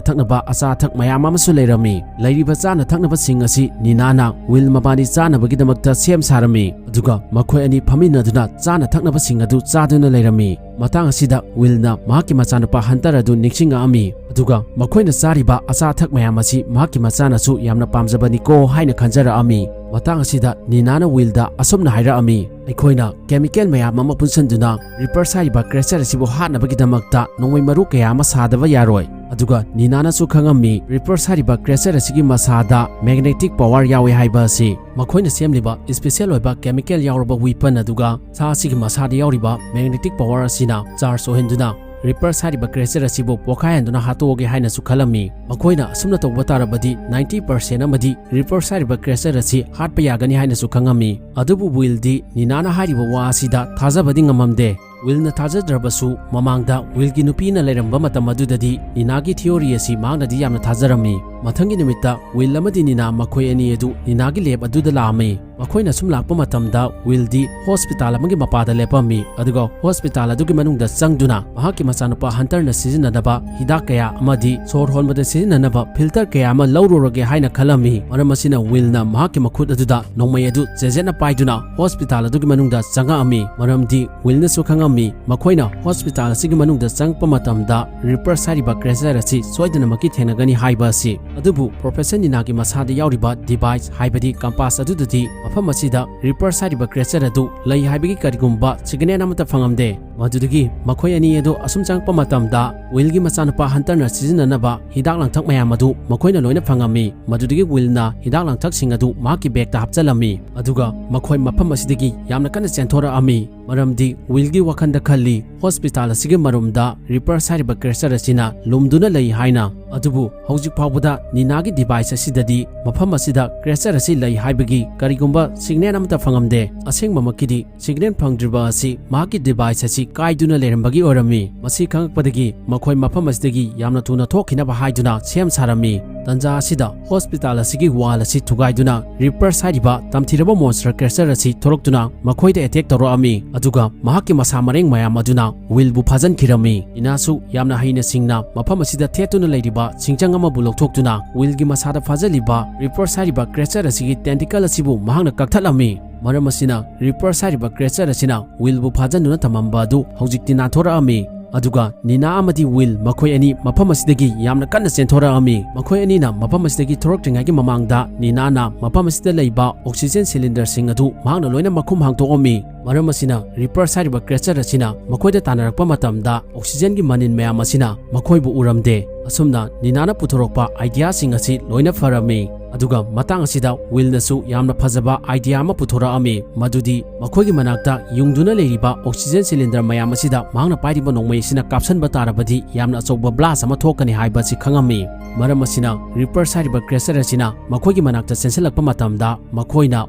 ꯊꯛꯅꯕ ꯑꯆꯥ ꯑꯊꯛ ꯃꯌꯥꯝ ꯑꯃꯁꯨ ꯂꯩꯔꯝꯃꯤ꯫ ꯂꯩꯔꯤꯕ ꯆꯥꯅ ꯊꯛꯅꯕꯁꯤꯡ ꯑꯁꯤ ꯅꯤꯅꯥꯅ ꯋꯤꯜ ꯃꯕꯥꯅꯤ ꯆꯥꯅꯕꯒꯤꯗꯃꯛꯇ ꯁꯦꯝ ꯁꯥꯔꯝꯃꯤ꯫ ꯑꯗꯨꯒ ꯃꯈꯣꯏ ꯑꯅꯤ ꯐꯝꯃꯤꯟꯅꯗꯨꯅ ꯆꯥꯅ ꯊꯛꯅꯕꯁꯤꯡ ꯑꯗꯨ ꯆꯥꯗꯨꯅ ꯂꯩꯔꯝꯃꯤ꯫ ꯃꯇꯥꯡ ꯑꯁꯤꯗ ꯋꯤꯜꯅ ꯃꯍꯥꯛꯀꯤ ꯃꯆꯥꯅꯨꯄꯥ ꯍꯟꯇꯔ ꯑꯗꯨ ꯅꯤꯡꯁꯤꯡꯉꯛꯑꯝꯃꯤ꯫ ꯑꯗꯨꯒ ꯃꯈꯣꯏꯅ ꯆꯥꯔꯤꯕ ꯑꯆꯥ ꯑꯊꯛ ꯃꯌꯥꯝ ꯑꯁꯤ ꯃꯍꯥꯛꯀꯤ ꯃꯆꯥꯅꯁꯨ ꯌꯥꯝꯅ ꯄꯥꯝꯖꯕꯅꯤꯀꯣ ꯍꯥꯏꯅ ꯈꯟꯖꯔꯛꯑꯝꯃꯤ꯫ ꯃꯇꯥꯡ ꯑꯁꯤꯗ ꯅꯤꯅꯥꯅ ꯋꯤꯜꯗ ꯑꯁꯨꯝꯅ ꯍꯥꯏꯔꯛꯑꯝꯃꯤ, "ꯑꯩꯈꯣꯏꯅ chemical ꯃꯌꯥꯝ ꯑꯃ ꯄꯨꯟꯁꯤꯟꯗꯨꯅ ꯔꯤꯄꯔꯁ ꯍꯥꯏꯔꯤꯕ creature ꯑꯁꯤꯕꯨ ꯍꯥꯠꯅꯕꯒꯤꯗꯃꯛꯇ ꯅꯣꯡꯃꯩ ꯃꯔꯨ ꯀꯌꯥ ꯑꯃ ꯁꯥꯗꯕ ꯌꯥꯔꯣꯏ"꯫ ꯑꯗꯨꯒ ꯅꯤꯅꯥꯅꯁꯨ ꯈꯪꯉꯝꯃꯤ, ꯔꯤꯄꯔꯁ ꯍꯥꯏꯔꯤꯕ creature ꯑꯁꯤꯒꯤ ꯃꯁꯥꯗ magnetic power ꯌꯥꯎꯏ ꯍꯥꯏꯕ ꯑꯁꯤ꯫ ꯃꯈꯣꯏꯅ ꯁꯦꯝꯂꯤꯕ special ꯑꯣꯏꯕ chemical ꯌꯥꯎꯔꯕ weapon ꯑꯗꯨꯒ ꯁꯥ ꯑꯁꯤꯒꯤ ꯃꯁꯥꯗ ꯌꯥꯎꯔꯤꯕ magnetic power ꯑꯁꯤꯅ charge ꯑꯣꯏꯍꯟꯗꯨꯅ ꯔꯤꯄꯔꯁ ꯍꯥꯏꯔꯤꯕ creature ꯑꯁꯤꯕꯨ ꯄꯣꯈꯥꯏꯍꯟꯗꯨꯅ ꯍꯥꯠꯇꯣꯛꯑꯒꯦ ꯍꯥꯏꯅꯁꯨ ꯈꯜꯂꯝꯃꯤ꯫ ꯃꯈꯣꯏꯅ ꯑꯁꯨꯝꯅ ꯇꯧꯕ ꯇꯥꯔꯕꯗꯤ ninety percent ꯑꯃꯗꯤ ꯔꯤꯄꯔꯁ ꯍꯥꯏꯔꯤꯕ creature ꯑꯁꯤ ꯍꯥꯠꯄ ꯌꯥꯒꯅꯤ ꯍꯥꯏꯅꯁꯨ ꯈꯪꯉꯝꯃꯤ꯫ ꯑꯗꯨꯕꯨ ꯋꯤꯜꯗꯤ ꯅꯤꯅꯥꯅ ꯍꯥꯏꯔꯤꯕ ꯋꯥ ꯑꯁꯤꯗ ꯊꯥꯖꯕꯗꯤ ꯉꯝꯃꯝꯗꯦ꯫ ꯋꯤꯜꯅ ꯊꯥꯖꯗ꯭ꯔꯕꯁꯨ, ꯃꯃꯥꯡꯗ ꯋꯤꯜꯒꯤ ꯅꯨꯄꯤꯅ ꯂꯩꯔꯝꯕ ꯃꯇꯝ ꯑꯗꯨꯗꯗꯤ ꯅꯤꯅꯥꯒꯤ theory ꯑꯁꯤ ꯃꯍꯥꯛꯅꯗꯤ ꯌꯥꯝꯅ ꯊꯥꯖꯔꯝꯃꯤ꯫ ꯃꯊꯪꯒꯤ ꯅꯨꯃꯤꯠꯇ ꯋꯤꯜ ꯑꯃꯗꯤ ꯅꯤꯅꯥ ꯃꯈꯣꯏ ꯑꯅꯤ ꯑꯗꯨ ꯅꯤꯅꯥꯒꯤ lab ꯑꯗꯨꯗ ꯂꯥꯛꯑꯝꯃꯤ꯫ ꯃꯈꯣꯏꯅ ꯁꯨꯝ ꯂꯥꯛꯄ ꯃꯇꯝꯗ ꯋꯤꯜꯗꯤ ꯍꯣꯁꯄꯤꯇꯥꯜ ꯑꯃꯒꯤ ꯃꯄꯥꯗ ꯂꯦꯞꯄꯝꯃꯤ, ꯑꯗꯨꯒ ꯍꯣꯁꯄꯤꯇꯥꯜ ꯑꯗꯨꯒꯤ ꯃꯅꯨꯡꯗ ꯆꯪꯗꯨꯅ ꯃꯍꯥꯛꯀꯤ ꯃꯆꯥꯅꯨꯄꯥ ꯍꯟꯇꯔꯅ ꯁꯤꯖꯤꯟꯅꯅꯕ ꯍꯤꯗꯥꯛ ꯀꯌꯥ ꯑꯃꯗꯤ ꯁꯣꯔ ꯍꯣꯟꯕꯗ ꯁꯤꯖꯤꯟꯅꯅꯕ ꯐꯤꯜꯇꯔ ꯀꯌꯥ ꯑꯃ ꯂꯧꯔꯨꯔꯒꯦ ꯍꯥꯏꯅ ꯈꯜꯂꯝꯃꯤ꯫ ꯃꯔꯝ ꯑꯁꯤꯅ ꯋꯤꯜꯅ ꯃꯍꯥꯛꯀꯤ ꯃꯈꯨꯠ ꯑꯗꯨꯗ ꯅꯣꯡꯃꯩ ꯑꯗꯨ ꯆꯦꯖꯦꯠꯅ ꯄꯥꯏꯗꯨꯅ ꯍꯣꯁꯄꯤꯇꯥꯜ ꯑꯗꯨꯒꯤ ꯃꯅꯨꯡꯗ ꯆꯪꯉꯛꯑꯝꯃꯤ, ꯃꯔꯝꯗꯤ ꯋꯤꯜꯅꯁꯨ ꯈꯪꯉꯝꯃꯤ ꯃꯈꯣꯏꯅ ꯍꯣꯁꯄꯤꯇꯥꯜ ꯑꯁꯤꯒꯤ ꯃꯅꯨꯡꯗ ꯆꯪꯉꯛꯄ ꯃꯇꯝꯗ ꯔꯤꯄꯔꯁ ꯍꯥꯏꯔꯤꯕ ꯀ꯭ꯔꯦꯆꯔ ꯑꯁꯤ ꯁꯣꯏꯗꯅꯃꯛꯀꯤ ꯊꯦꯡꯅꯒꯅꯤ ꯍꯥꯏꯕ ꯑꯁꯤ꯫ ꯑꯗꯨꯕꯨ ꯄ꯭ꯔꯣꯐꯦꯁꯔ ꯅꯤꯅꯥꯒꯤ ꯃꯁꯥꯗ ꯌꯥꯎꯔꯤꯕ ꯗꯤꯚꯥꯏꯁ, ꯍꯥꯏꯕꯗꯤ ꯀꯝꯄꯥꯁ ꯑꯗꯨꯗꯗꯤ ꯃꯐꯝ ꯑꯁꯤꯗ ꯔꯤꯄꯔꯁ ꯍꯥꯏꯔꯤꯕ ꯀ꯭ꯔꯦꯆꯔ ꯑꯗꯨ ꯂꯩ ꯍꯥꯏꯕꯒꯤ ꯀꯔꯤꯒꯨꯝꯕ ꯁꯤꯒꯅꯦꯜ ꯑꯃꯠꯇ ꯐꯪꯉꯝꯗꯦ꯫ ꯃꯗꯨꯗꯒꯤ ꯃꯈꯣꯏ ꯑꯅꯤ ꯑꯗꯨ ꯑꯁꯨꯝ ꯆꯪꯉꯛꯄ ꯃꯇꯝꯗ ꯋꯤꯜꯒꯤ ꯃꯆꯥꯅꯨꯄꯥ ꯍꯟꯇꯔꯅ ꯁꯤꯖꯤꯟꯅꯅꯕ ꯍꯤꯗꯥꯛ ꯂꯥꯡꯊꯛ ꯃꯌꯥꯝ ꯑꯗꯨ ꯃꯈꯣꯏꯅ ꯂꯣꯏꯅ ꯐꯪꯉꯝꯃꯤ꯫ ꯃꯗꯨꯗꯒꯤ ꯋꯤꯜꯅ ꯍꯤꯗꯥꯛ ꯂꯥꯡꯊꯛꯁꯤꯡ ꯑꯗꯨ ꯃꯍꯥꯛꯀꯤ ꯕꯦꯒꯇ ꯍꯥꯞꯆꯤꯜꯂꯝꯃꯤ, ꯑꯗꯨꯒ ꯃꯈꯣꯏ ꯃꯐꯝ ꯑꯁꯤꯗꯒꯤ ꯌꯥꯝꯅ ꯀꯟꯅ ꯆꯦꯟꯊꯣꯔꯛꯑꯝꯃꯤ꯫ ꯃꯔꯝꯗꯤ ꯋꯤꯜꯒꯤ ꯋꯥꯈꯜꯗ ꯈꯜꯂꯤ, ꯍꯣꯁꯄꯤꯇꯥꯜ ꯑꯁꯤꯒꯤ ꯃꯔꯨꯝꯗ ꯔꯤꯄꯔꯁ ꯍꯥꯏꯔꯤꯕ ꯀ꯭ꯔꯦꯆꯔ ꯑꯁꯤꯅ ꯂꯨꯝꯗꯨꯅ ꯂꯩ ꯍꯥꯏꯅ꯫ ꯑꯗꯨꯕꯨ ꯍꯧꯖꯤꯛ ꯐꯥꯎꯕꯗ ꯅꯤꯅꯥꯒꯤ ꯗꯤꯚꯥꯏꯁ ꯑꯁꯤꯗꯗꯤ ꯃꯐꯝ ꯑꯁꯤꯗ ꯀ꯭ꯔꯦꯆꯔ ꯑꯁꯤ ꯂꯩ ꯍꯥꯏꯕꯒꯤ ꯀꯔꯤꯒꯨꯝꯕ ꯁꯤꯒꯅꯦꯜ ꯑꯃꯠꯇ ꯐꯪꯉꯝꯗꯦ꯫ ꯑꯁꯦꯡꯕꯃꯛꯀꯤꯗꯤ ꯁꯤꯒꯅꯦꯜ ꯐꯪꯗ꯭ꯔꯤꯕ ꯑꯁꯤ ꯃꯍꯥꯛꯀꯤ ꯗꯤꯚꯥꯏꯁ ꯑꯁꯤ ꯀꯥꯏꯗꯨꯅ ꯂꯩꯔꯝꯕꯒꯤ ꯑꯣꯏꯔꯝꯃꯤ꯫ ꯃꯁꯤ ꯈꯪꯉꯛꯄꯗꯒꯤ ꯃꯈꯣꯏ ꯃꯐꯝ ꯑꯁꯤꯗꯒꯤ ꯌꯥꯝꯅ ꯊꯨꯅ ꯊꯣꯛꯈꯤꯅꯕ ꯍꯥꯏꯗꯨꯅ ꯁꯦꯝ ꯁꯥꯔꯝꯃꯤ꯫ ꯇꯟꯖꯥ ꯑꯁꯤꯗ ꯍꯣꯁꯄꯤꯇꯥꯜ ꯑꯁꯤꯒꯤ ꯋꯥꯜ ꯑꯁꯤ ꯊꯨꯒꯥꯏꯗꯨꯅ ꯔꯤꯄꯔꯁ ꯍꯥꯏꯔꯤꯕ ꯇꯝꯊꯤꯔꯕ ꯃꯣꯟꯁꯇꯔ ꯀ꯭ꯔꯦꯆꯔ ꯑꯁꯤ ꯊꯣꯛꯂꯛꯇꯨꯅ ꯃꯈꯣꯏꯗ ꯑꯦꯇꯦꯛ ꯇꯧꯔꯛꯑꯝꯃꯤ, ꯑꯗꯨꯒ ꯃꯍꯥꯛꯀꯤ ꯃꯁꯥ ꯃꯔꯦꯡ ꯃꯌꯥꯝ ꯑꯗꯨꯅ ꯋꯤꯜꯕꯨ ꯐꯥꯖꯟꯈꯤꯔꯝꯃꯤ꯫ ꯅꯤꯅꯥꯁꯨ ꯌꯥꯝꯅ ꯍꯩꯅ ꯁꯤꯡꯅ ꯃꯐꯝ ꯑꯁꯤꯗ ꯊꯦꯠꯇꯨꯅ ꯂꯩꯔꯤꯕ ꯁꯤꯡꯆꯪ ꯑꯃꯕꯨ ꯂꯧꯊꯣꯛꯇꯨꯅ ꯋꯤꯜꯒꯤ ꯃꯁꯥꯗ ꯐꯥꯖꯜꯂꯤꯕ ꯔꯤꯄꯔꯁ ꯍꯥꯏꯔꯤꯕ ꯀ꯭ꯔꯦꯆꯔ ꯑꯁꯤꯒꯤ ꯇꯦꯟꯇꯤꯀꯜ ꯑꯁꯤꯕꯨ ꯃꯍꯥꯛꯅ ꯀꯛꯊꯠꯂꯝꯃꯤ꯫ ꯃꯔꯝ ꯑꯁꯤꯅ ꯔꯤꯄꯔꯁ ꯍꯥꯏꯔꯤꯕ ꯀ꯭ꯔꯦꯆꯔ ꯑꯁꯤꯅ ꯋꯤꯜꯕꯨ ꯐꯥꯖꯟꯗꯨꯅ ꯊꯝꯃꯝꯕ ꯑꯗꯨ ꯍꯧꯖꯤꯛꯇꯤ ꯅꯥꯟꯊꯣꯔꯛꯑꯝꯃꯤ꯫ ꯑꯗꯨꯒ ꯅꯤꯅꯥ ꯑꯃꯗꯤ ꯋꯤꯜ ꯃꯈꯣꯏ ꯑꯅꯤ ꯃꯐꯝ ꯑꯁꯤꯗꯒꯤ ꯌꯥꯝꯅ ꯀꯟꯅ ꯆꯦꯟꯊꯣꯔꯛꯑꯝꯃꯤ꯫ ꯃꯈꯣꯏ ꯑꯅꯤꯅ ꯃꯐꯝ ꯑꯁꯤꯗꯒꯤ ꯊꯣꯔꯛꯇ꯭ꯔꯤꯉꯩꯒꯤ ꯃꯃꯥꯡꯗ ꯅꯤꯅꯥꯅ ꯃꯐꯝ ꯑꯁꯤꯗ ꯂꯩꯕ ꯑꯣꯛꯁꯤꯖꯦꯟ ꯁꯤꯂꯤꯟꯗꯔꯁꯤꯡ ꯑꯗꯨ ꯃꯍꯥꯛꯅ ꯂꯣꯏꯅ ꯃꯈꯨꯝ ꯍꯥꯡꯗꯣꯛꯑꯝꯃꯤ꯫ ꯃꯔꯝ ꯑꯁꯤꯅ ꯔꯤꯄꯔꯁ ꯍꯥꯏꯔꯤꯕ ꯀ꯭ꯔꯦꯆꯔ ꯑꯁꯤꯅ ꯃꯈꯣꯏꯗ ꯇꯥꯟꯅꯔꯛꯄ ꯃꯇꯝꯗ ꯑꯣꯛꯁꯤꯖꯦꯟꯒꯤ ꯃꯅꯤꯟ ꯃꯌꯥꯝ ꯑꯁꯤꯅ ꯃꯈꯣꯏꯕꯨ ꯎꯔꯝꯗꯦ꯫ ꯑꯁꯨꯝꯅ ꯅꯤꯅꯥꯅ ꯄꯨꯊꯣꯔꯛꯄ ꯑꯥꯏꯗꯤꯌꯥꯁꯤꯡ ꯑꯁꯤ ꯂꯣꯏꯅ ꯐꯔꯝꯃꯤ꯫ ꯑꯗꯨꯒ ꯃꯇꯥꯡ ꯑꯁꯤꯗ ꯋꯤꯜꯅꯁꯨ ꯌꯥꯝꯅ ꯐꯖꯕ ꯑꯥꯏꯗꯤꯌꯥ ꯑꯃ ꯄꯨꯊꯣꯔꯛꯑꯝꯃꯤ, ꯃꯗꯨꯗꯤ ꯃꯈꯣꯏꯒꯤ ꯃꯅꯥꯛꯇ ꯌꯨꯡꯗꯨꯅ ꯂꯩꯔꯤꯕ ꯑꯣꯛꯁꯤꯖꯦꯟ ꯁꯤꯂꯤꯟꯗꯔ ꯃꯌꯥꯝ ꯑꯁꯤꯗ ꯃꯍꯥꯛꯅ ꯄꯥꯏꯔꯤꯕ ꯅꯣꯡꯃꯩ ꯑꯁꯤꯅ ꯀꯥꯞꯁꯟꯕ ꯇꯥꯔꯕꯗꯤ ꯌꯥꯝꯅ ꯑꯆꯧꯕ ꯕ꯭ꯂꯥꯁ ꯑꯃ ꯊꯣꯛꯀꯅꯤ ꯍꯥꯏꯕ ꯑꯁꯤ ꯈꯪꯉꯝꯃꯤ꯫ ꯃꯔꯝ ꯑꯁꯤꯅ ꯔꯤꯄꯔꯁ ꯍꯥꯏꯔꯤꯕ ꯀ꯭ꯔꯦꯆꯔ ꯑꯁꯤꯅ ꯃꯈꯣꯏꯒꯤ ꯃꯅꯥꯛꯇ ꯆꯦꯟꯁꯤꯜꯂꯛꯄ ꯃꯇꯝꯗ ꯃꯈꯣꯏꯅ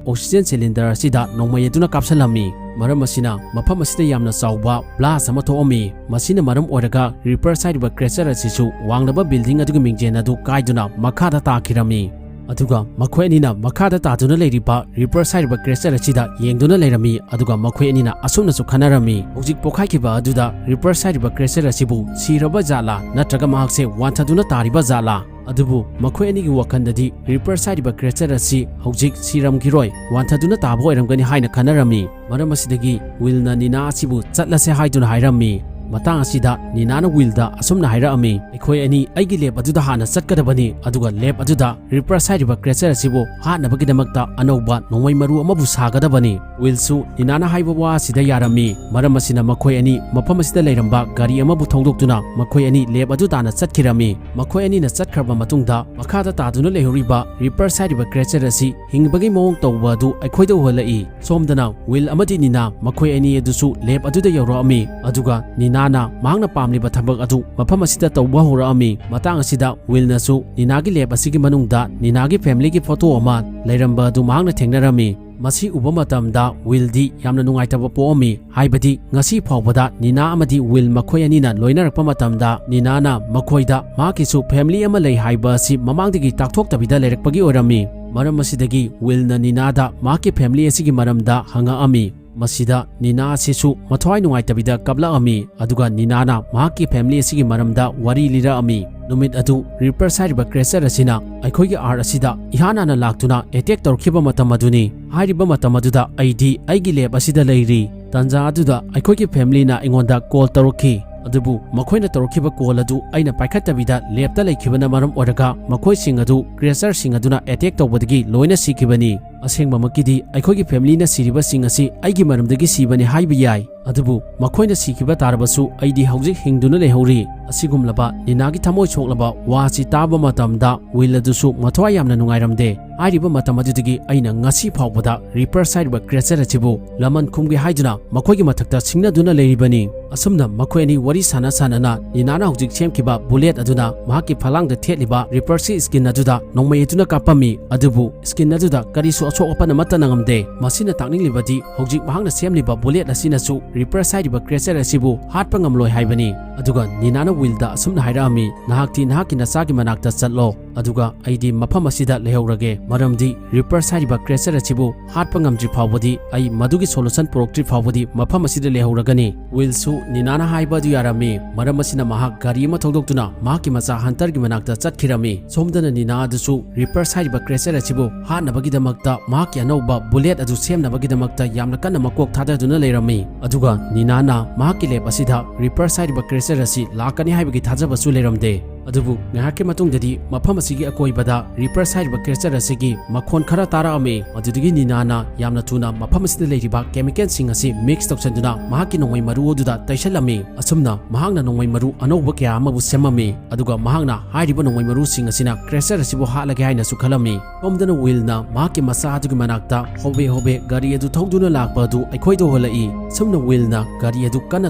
ꯑꯣꯛꯁꯤꯖꯦꯟ ꯁꯤꯂꯤꯟꯗꯔ ꯑꯁꯤꯗ ꯅꯣꯡꯃꯩ ꯑꯗꯨꯅ ꯀꯥꯞꯁꯜꯂꯝꯃꯤ꯫ ꯃꯔꯝ ꯑꯁꯤꯅ ꯃꯐꯝ ꯑꯁꯤꯗ ꯌꯥꯝꯅ ꯆꯥꯎꯕ ꯕ꯭ꯂꯥꯁ ꯑꯃ ꯊꯣꯛꯑꯝꯃꯤ꯫ ꯃꯁꯤꯅ ꯃꯔꯝ ꯑꯣꯏꯔꯒ ꯔꯤꯄꯔꯁ ꯍꯥꯏꯔꯤꯕ ꯀ꯭ꯔꯦꯆꯔ ꯑꯁꯤꯁꯨ ꯋꯥꯡꯂꯕ ꯕꯤꯜꯗꯤꯡ ꯑꯗꯨꯒꯤ ꯃꯤꯡꯖꯦꯜ ꯑꯗꯨ ꯀꯥꯏꯗꯨꯅ ꯃꯈꯥꯗ ꯇꯥꯈꯤꯔꯝꯃꯤ꯫ ꯑꯗꯨꯒ ꯃꯈꯣꯏ ꯑꯅꯤꯅ ꯃꯈꯥꯗ ꯇꯥꯗꯨꯅ ꯂꯩꯔꯤꯕ Reapers ꯍꯥꯏꯔꯤꯕ creature ꯑꯁꯤꯗ ꯌꯦꯡꯗꯨꯅ ꯂꯩꯔꯝꯃꯤ꯫ ꯑꯗꯨꯒ ꯃꯈꯣꯏ ꯑꯅꯤꯅ ꯑꯁꯨꯝꯅꯁꯨ ꯈꯟꯅꯔꯝꯃꯤ, ꯍꯧꯖꯤꯛ ꯄꯣꯛꯈꯥꯏꯈꯤꯕ ꯑꯗꯨꯗ Reapers ꯍꯥꯏꯔꯤꯕ creature ꯑꯁꯤꯕꯨ ꯁꯤꯔꯕ ꯖꯥꯠꯂꯥ, ꯅꯠꯇ꯭ꯔꯒ ꯃꯍꯥꯛꯁꯦ ꯋꯥꯟꯊꯗꯨꯅ ꯇꯥꯔꯤꯕ ꯖꯥꯠꯂꯥ? ꯑꯗꯨꯕꯨ ꯃꯈꯣꯏ ꯑꯅꯤꯒꯤ ꯋꯥꯈꯜꯗꯗꯤ Reapers ꯍꯥꯏꯔꯤꯕ creature ꯑꯁꯤ ꯍꯧꯖꯤꯛ ꯁꯤꯔꯝꯈꯤꯔꯣꯏ, ꯋꯥꯟꯊꯗꯨꯅ ꯇꯥꯕ ꯑꯣꯏꯔꯝꯒꯅꯤ ꯍꯥꯏꯅ ꯈꯟꯅꯔꯝꯃꯤ꯫ ꯃꯔꯝ ꯑꯁꯤꯗꯒꯤ Willꯅ ꯅꯤꯅꯥ ꯑꯁꯤꯕꯨ ꯆꯠꯂꯁꯦ ꯍꯥꯏꯗꯨꯅ ꯍꯥꯏꯔꯝꯃꯤ꯫ ꯃꯇꯥꯡ ꯑꯁꯤꯗ ꯅꯤꯅꯥꯅ Willꯗ ꯑꯁꯨꯝꯅ ꯍꯥꯏꯔꯛꯑꯝꯃꯤ, ꯑꯩꯈꯣꯏ ꯑꯅꯤ ꯑꯩꯒꯤ lab ꯑꯗꯨꯗ ꯍꯥꯟꯅ ꯆꯠꯀꯗꯕꯅꯤ, ꯑꯗꯨꯒ lab ꯑꯗꯨꯗ Reapers ꯍꯥꯏꯔꯤꯕ creature ꯑꯁꯤꯕꯨ ꯍꯥꯠꯅꯕꯒꯤꯗꯃꯛꯇ ꯑꯅꯧꯕ ꯅꯣꯡꯃꯩ ꯃꯔꯨ ꯑꯃꯕꯨ ꯁꯥꯒꯗꯕꯅꯤ꯫ Willꯁꯨ ꯅꯤꯅꯥꯅ ꯍꯥꯏꯕ ꯋꯥ ꯑꯁꯤꯗ ꯌꯥꯔꯝꯃꯤ꯫ ꯃꯔꯝ ꯑꯁꯤꯅ ꯃꯈꯣꯏ ꯑꯅꯤ ꯃꯐꯝ ꯑꯁꯤꯗ ꯂꯩꯔꯝꯕ ꯒꯥꯔꯤ ꯑꯃꯕꯨ ꯊꯧꯗꯣꯛꯇꯨꯅ ꯃꯈꯣꯏ ꯑꯅꯤ lab ꯑꯗꯨ ꯇꯥꯟꯅ ꯆꯠꯈꯤꯔꯝꯃꯤ꯫ ꯃꯈꯣꯏ ꯑꯅꯤꯅ ꯆꯠꯈ꯭ꯔꯕ ꯃꯇꯨꯡꯗ ꯃꯈꯥꯗ ꯇꯥꯗꯨꯅ ꯂꯩꯍꯧꯔꯤꯕ Reapers ꯍꯥꯏꯔꯤꯕ creature ꯑꯁꯤ ꯍꯤꯡꯕꯒꯤ ꯃꯑꯣꯡ ꯇꯧꯕ ꯑꯗꯨ ꯑꯩꯈꯣꯏꯗ ꯎꯍꯜꯂꯛꯏ꯫ ꯁꯣꯝꯗꯅ Will ꯑꯃꯗꯤ ꯅꯤꯅꯥ ꯃꯈꯣꯏ ꯑꯅꯤ ꯑꯗꯨꯁꯨ lab ꯑꯗꯨꯗ ꯌꯧꯔꯛꯑꯝꯃꯤ, ꯑꯗꯨꯒ ꯅꯤꯅꯥꯅ ꯃꯍꯥꯛꯅ ꯄꯥꯝꯂꯤꯕ ꯊꯕꯛ ꯑꯗꯨ ꯃꯐꯝ ꯑꯁꯤꯗ ꯇꯧꯕ ꯍꯧꯔꯛꯑꯝꯃꯤ꯫ ꯃꯇꯥꯡ ꯑꯁꯤꯗ Willꯅꯁꯨ ꯅꯤꯅꯥꯒꯤ lab ꯑꯁꯤꯒꯤ ꯃꯅꯨꯡꯗ ꯅꯤꯅꯥꯒꯤ familyꯒꯤ photo ꯑꯃ ꯂꯩꯔꯝꯕ ꯑꯗꯨ ꯃꯍꯥꯛꯅ ꯊꯦꯡꯅꯔꯝꯃꯤ꯫ ꯃꯁꯤ ꯎꯕ ꯃꯇꯝꯗ Willꯗꯤ ꯌꯥꯝꯅ ꯅꯨꯡꯉꯥꯏꯇꯕ ꯄꯣꯛꯑꯝꯃꯤ, ꯍꯥꯏꯕꯗꯤ ꯉꯁꯤ ꯐꯥꯎꯕꯗ ꯅꯤꯅꯥ ꯑꯃꯗꯤ Will ꯃꯈꯣꯏ ꯑꯅꯤꯅ ꯂꯣꯏꯅꯔꯛꯄ ꯃꯇꯝꯗ ꯅꯤꯅꯥꯅ ꯃꯈꯣꯏꯗ ꯃꯍꯥꯛꯀꯤꯁꯨ family ꯑꯃ ꯂꯩ ꯍꯥꯏꯕ ꯑꯁꯤ ꯃꯃꯥꯡꯗꯒꯤ ꯇꯥꯛꯊꯣꯛꯇꯕꯤꯗ ꯂꯩꯔꯛꯄꯒꯤ ꯑꯣꯏꯔꯝꯃꯤ꯫ ꯃꯔꯝ ꯑꯁꯤꯗꯒꯤ Willꯅ ꯅꯤꯅꯥꯗ ꯃꯍꯥꯛꯀꯤ family ꯑꯁꯤꯒꯤ ꯃꯔꯝꯗ ꯍꯪꯉꯛꯑꯝꯃꯤ꯫ ꯃꯁꯤꯗ ꯅꯤꯅꯥ ꯑꯁꯤꯁꯨ ꯃꯊ꯭ꯋꯥꯏ ꯅꯨꯡꯉꯥꯏꯇꯕꯤꯗ ꯀꯞꯂꯛꯑꯝꯃꯤ, ꯑꯗꯨꯒ ꯅꯤꯅꯥꯅ ꯃꯍꯥꯛꯀꯤ family ꯑꯁꯤꯒꯤ ꯃꯔꯝꯗ ꯋꯥꯔꯤ ꯂꯤꯔꯛꯑꯝꯃꯤ꯫ ꯅꯨꯃꯤꯠ ꯑꯗꯨ Reapers ꯍꯥꯏꯔꯤꯕ creature ꯑꯁꯤꯅ ꯑꯩꯈꯣꯏꯒꯤ Earth ꯑꯁꯤꯗ ꯏꯍꯥꯟ ꯍꯥꯟꯅ ꯂꯥꯛꯇꯨꯅ attack ꯇꯧꯔꯛꯈꯤꯕ ꯃꯇꯝ ꯑꯗꯨꯅꯤ꯫ ꯍꯥꯏꯔꯤꯕ ꯃꯇꯝ ꯑꯗꯨꯗ ꯑꯩꯗꯤ ꯑꯩꯒꯤ lab ꯑꯁꯤꯗ ꯂꯩꯔꯤ꯫ ꯇꯥꯟꯖꯥ ꯑꯗꯨꯗ ꯑꯩꯈꯣꯏꯒꯤ familyꯅ ꯑꯩꯉꯣꯟꯗ call ꯇꯧꯔꯛꯈꯤ, ꯑꯗꯨꯕꯨ ꯃꯈꯣꯏꯅ ꯇꯧꯔꯛꯈꯤꯕ call ꯑꯗꯨ ꯑꯩꯅ ꯄꯥꯏꯈꯠꯇꯕꯤꯗ labꯇ ꯂꯩꯈꯤꯕꯅ ꯃꯔꯝ ꯑꯣꯏꯔꯒ ꯃꯈꯣꯏꯁꯤꯡ ꯑꯗꯨ creatureꯁꯤꯡ ꯑꯗꯨꯅ attack ꯇꯧꯕꯗꯒꯤ ꯂꯣꯏꯅ ꯁꯤꯈꯤꯕꯅꯤ꯫ ꯑꯁꯦꯡꯕꯃꯛꯀꯤꯗꯤ ꯑꯩꯈꯣꯏꯒꯤ familyꯅ ꯁꯤꯔꯤꯕꯁꯤꯡ ꯑꯁꯤ ꯑꯩꯒꯤ ꯃꯔꯝꯗꯒꯤ ꯁꯤꯕꯅꯤ ꯍꯥꯏꯕ ꯌꯥꯏ, ꯑꯗꯨꯕꯨ ꯃꯈꯣꯏꯅ ꯁꯤꯈꯤꯕ ꯇꯥꯔꯕꯁꯨ ꯑꯩꯗꯤ ꯍꯧꯖꯤꯛ ꯍꯤꯡꯗꯨꯅ ꯂꯩꯍꯧꯔꯤ꯫ ꯑꯁꯤꯒꯨꯝꯂꯕ ꯅꯤꯅꯥꯒꯤ ꯊꯃꯣꯏ ꯁꯣꯛꯂꯕ ꯋꯥ ꯑꯁꯤ ꯇꯥꯕ ꯃꯇꯝꯗ Will ꯑꯗꯨꯁꯨ ꯃꯊ꯭ꯋꯥꯏ ꯌꯥꯝꯅ ꯅꯨꯡꯉꯥꯏꯔꯝꯗꯦ꯫ ꯍꯥꯏꯔꯤꯕ ꯃꯇꯝ ꯑꯗꯨꯗꯒꯤ ꯑꯩꯅ ꯉꯁꯤ ꯐꯥꯎꯕꯗ Reapers ꯍꯥꯏꯔꯤꯕ creature ꯑꯁꯤꯕꯨ ꯂꯃꯟ ꯈꯨꯝꯒꯦ ꯍꯥꯏꯗꯨꯅ ꯃꯈꯣꯏꯒꯤ ꯃꯊꯛꯇ ꯁꯤꯡꯅꯗꯨꯅ ꯂꯩꯔꯤꯕꯅꯤ꯫ ꯑꯁꯨꯝꯅ ꯃꯈꯣꯏ ꯑꯅꯤ ꯋꯥꯔꯤ ꯁꯥꯟꯅ ꯁꯥꯟꯅꯅ ꯅꯤꯅꯥꯅ ꯍꯧꯖꯤꯛ ꯁꯦꯝꯈꯤꯕ ꯕꯨꯂꯦꯠ ꯑꯗꯨꯅ ꯃꯍꯥꯛꯀꯤ ꯐꯂꯥꯡꯗ ꯊꯦꯠꯂꯤꯕ ꯔꯤꯄꯔꯁꯤ ꯁ꯭ꯀꯤꯟ ꯑꯗꯨꯗ ꯅꯣꯡꯃꯩ ꯑꯗꯨꯅ ꯀꯥꯞꯄꯝꯃꯤ꯫ ꯑꯗꯨꯕꯨ ꯁ꯭ꯀꯤꯟ ꯑꯗꯨꯗ ꯀꯔꯤꯁꯨ ꯑꯁꯣꯛ ꯑꯄꯟ ꯑꯃꯠꯇ ꯅꯪꯉꯝꯗꯦ꯫ ꯃꯁꯤꯅ ꯇꯥꯛꯅꯤꯡꯂꯤꯕꯗꯤ ꯍꯧꯖꯤꯛ ꯃꯍꯥꯛꯅ ꯁꯦꯝꯂꯤꯕ ꯕꯨꯂꯦꯠ ꯑꯁꯤꯅꯁꯨ ꯔꯤꯄꯔꯁ ꯍꯥꯏꯔꯤꯕ ꯀ꯭ꯔꯦꯆꯔ ꯑꯁꯤꯕꯨ ꯍꯥꯠꯄ ꯉꯝꯂꯣꯏ ꯍꯥꯏꯕꯅꯤ꯫ ꯑꯗꯨꯒ ꯅꯤꯅꯥꯅ ꯋꯤꯜꯗ ꯑꯁꯨꯝꯅ ꯍꯥꯏꯔꯛꯑꯝꯃꯤ, "ꯅꯍꯥꯛꯇꯤ ꯅꯍꯥꯛꯀꯤ ꯅꯆꯥꯒꯤ ꯃꯅꯥꯛꯇ ꯆꯠꯂꯣ, ꯑꯗꯨꯒ ꯑꯩꯗꯤ ꯃꯐꯝ ꯑꯁꯤꯗ ꯂꯩꯍꯧꯔꯒꯦ, ꯃꯔꯝꯗꯤ ꯔꯤꯄꯔꯁ ꯍꯥꯏꯔꯤꯕ ꯀ꯭ꯔꯦꯆꯔ ꯑꯁꯤꯕꯨ ꯍꯥꯠꯄ ꯉꯝꯗ꯭ꯔꯤ ꯐꯥꯎꯕꯗꯤ, ꯑꯩ ꯃꯗꯨꯒꯤ ꯁꯣꯂꯨꯁꯟ ꯄꯨꯔꯛꯇ꯭ꯔꯤ ꯐꯥꯎꯕꯗꯤ ꯃꯐꯝ ꯑꯁꯤꯗ ꯂꯩꯍꯧꯔꯒꯅꯤ꯫" ꯋꯤꯜꯁꯨ ꯅꯤꯅꯥꯅ ꯍꯥꯏꯕ ꯑꯗꯨ ꯌꯥꯔꯝꯃꯤ꯫ ꯃꯔꯝ ꯑꯁꯤꯅ ꯃꯍꯥꯛ ꯒꯥꯔꯤ ꯑꯃ ꯊꯧꯗꯣꯛꯇꯨꯅ ꯃꯍꯥꯛꯀꯤ ꯃꯆꯥ ꯍꯟꯇꯔꯒꯤ ꯃꯅꯥꯛꯇ ꯆꯠꯈꯤꯔꯝꯃꯤ꯫ ꯁꯣꯝꯗꯅ ꯅꯤꯅꯥ ꯑꯗꯨꯁꯨ ꯔꯤꯄꯔꯁ ꯍꯥꯏꯔꯤꯕ ꯀ꯭ꯔꯦꯆꯔ ꯑꯁꯤꯕꯨ ꯍꯥꯠꯅꯕꯒꯤꯗꯃꯛꯇ ꯃꯍꯥꯛꯀꯤ ꯑꯅꯧꯕ ꯕꯨꯂꯦꯠ ꯑꯗꯨ ꯁꯦꯝꯅꯕꯒꯤꯗꯃꯛꯇ ꯌꯥꯝꯅ ꯀꯟꯅ ꯃꯀꯣꯛ ꯊꯥꯗꯗꯨꯅ ꯂꯩꯔꯝꯃꯤ꯫ ꯑꯗꯨꯒ ꯅꯤꯅꯥꯅ ꯃꯍꯥꯛꯀꯤ ꯂꯦꯕ ꯑꯁꯤꯗ ꯔꯤꯄꯔꯁ ꯍꯥꯏꯔꯤꯕ ꯀ꯭ꯔꯦꯆꯔ ꯑꯁꯤ ꯂꯥꯛꯀꯅꯤ ꯍꯥꯏꯕꯒꯤ ꯊꯥꯖꯕꯁꯨ ꯂꯩꯔꯝꯗꯦ꯫ ꯑꯗꯨꯕꯨ ꯉꯥꯏꯍꯥꯛꯀꯤ ꯃꯇꯨꯡꯗꯗꯤ ꯃꯐꯝ ꯑꯁꯤꯒꯤ ꯑꯀꯣꯏꯕꯗ ꯔꯤꯄꯔꯁ ꯍꯥꯏꯔꯤꯕ ꯀ꯭ꯔꯦꯆꯔ ꯑꯁꯤꯒꯤ ꯃꯈꯣꯟ ꯈꯔ ꯇꯥꯔꯛꯑꯝꯃꯤ꯫ ꯃꯗꯨꯗꯒꯤ ꯅꯤꯅꯥꯅ ꯌꯥꯝꯅ ꯊꯨꯅ ꯃꯐꯝ ꯑꯁꯤꯗ ꯂꯩꯔꯤꯕ ꯀꯦꯃꯤꯀꯦꯜꯁꯤꯡ ꯑꯁꯤ ꯃꯤꯛꯁ ꯇꯧꯁꯤꯟꯗꯨꯅ ꯃꯍꯥꯛꯀꯤ ꯅꯣꯡꯃꯩ ꯃꯔꯨ ꯑꯗꯨꯗ ꯇꯩꯁꯜꯂꯝꯃꯤ꯫ ꯑꯁꯨꯝꯅ ꯃꯍꯥꯛꯅ ꯅꯣꯡꯃꯩ ꯃꯔꯨ ꯑꯅꯧꯕ ꯀꯌꯥ ꯑꯃꯕꯨ ꯁꯦꯝꯃꯝꯃꯤ꯫ ꯑꯗꯨꯒ ꯃꯍꯥꯛꯅ ꯍꯥꯏꯔꯤꯕ ꯅꯣꯡꯃꯩ ꯃꯔꯨꯁꯤꯡ ꯑꯁꯤꯅ ꯀ꯭ꯔꯦꯆꯔ ꯑꯁꯤꯕꯨ ꯍꯥꯠꯂꯒꯦ ꯍꯥꯏꯅꯁꯨ ꯈꯜꯂꯝꯃꯤ꯫ ꯁꯣꯝꯗꯅ ꯋꯤꯜꯅ ꯃꯍꯥꯛꯀꯤ ꯃꯆꯥ ꯑꯗꯨꯒꯤ ꯃꯅꯥꯛꯇ ꯍꯣꯕꯦ ꯍꯣꯕꯦ ꯒꯥꯔꯤ ꯑꯗꯨ ꯊꯧꯗꯨꯅ ꯂꯥꯛꯄ ꯑꯗꯨ ꯑꯩꯈꯣꯏꯗ ꯎꯍꯜꯂꯛꯏ꯫ ꯁꯨꯝꯅ ꯋꯤꯜꯅ ꯒꯥꯔꯤ ꯑꯗꯨ ꯀꯟꯅ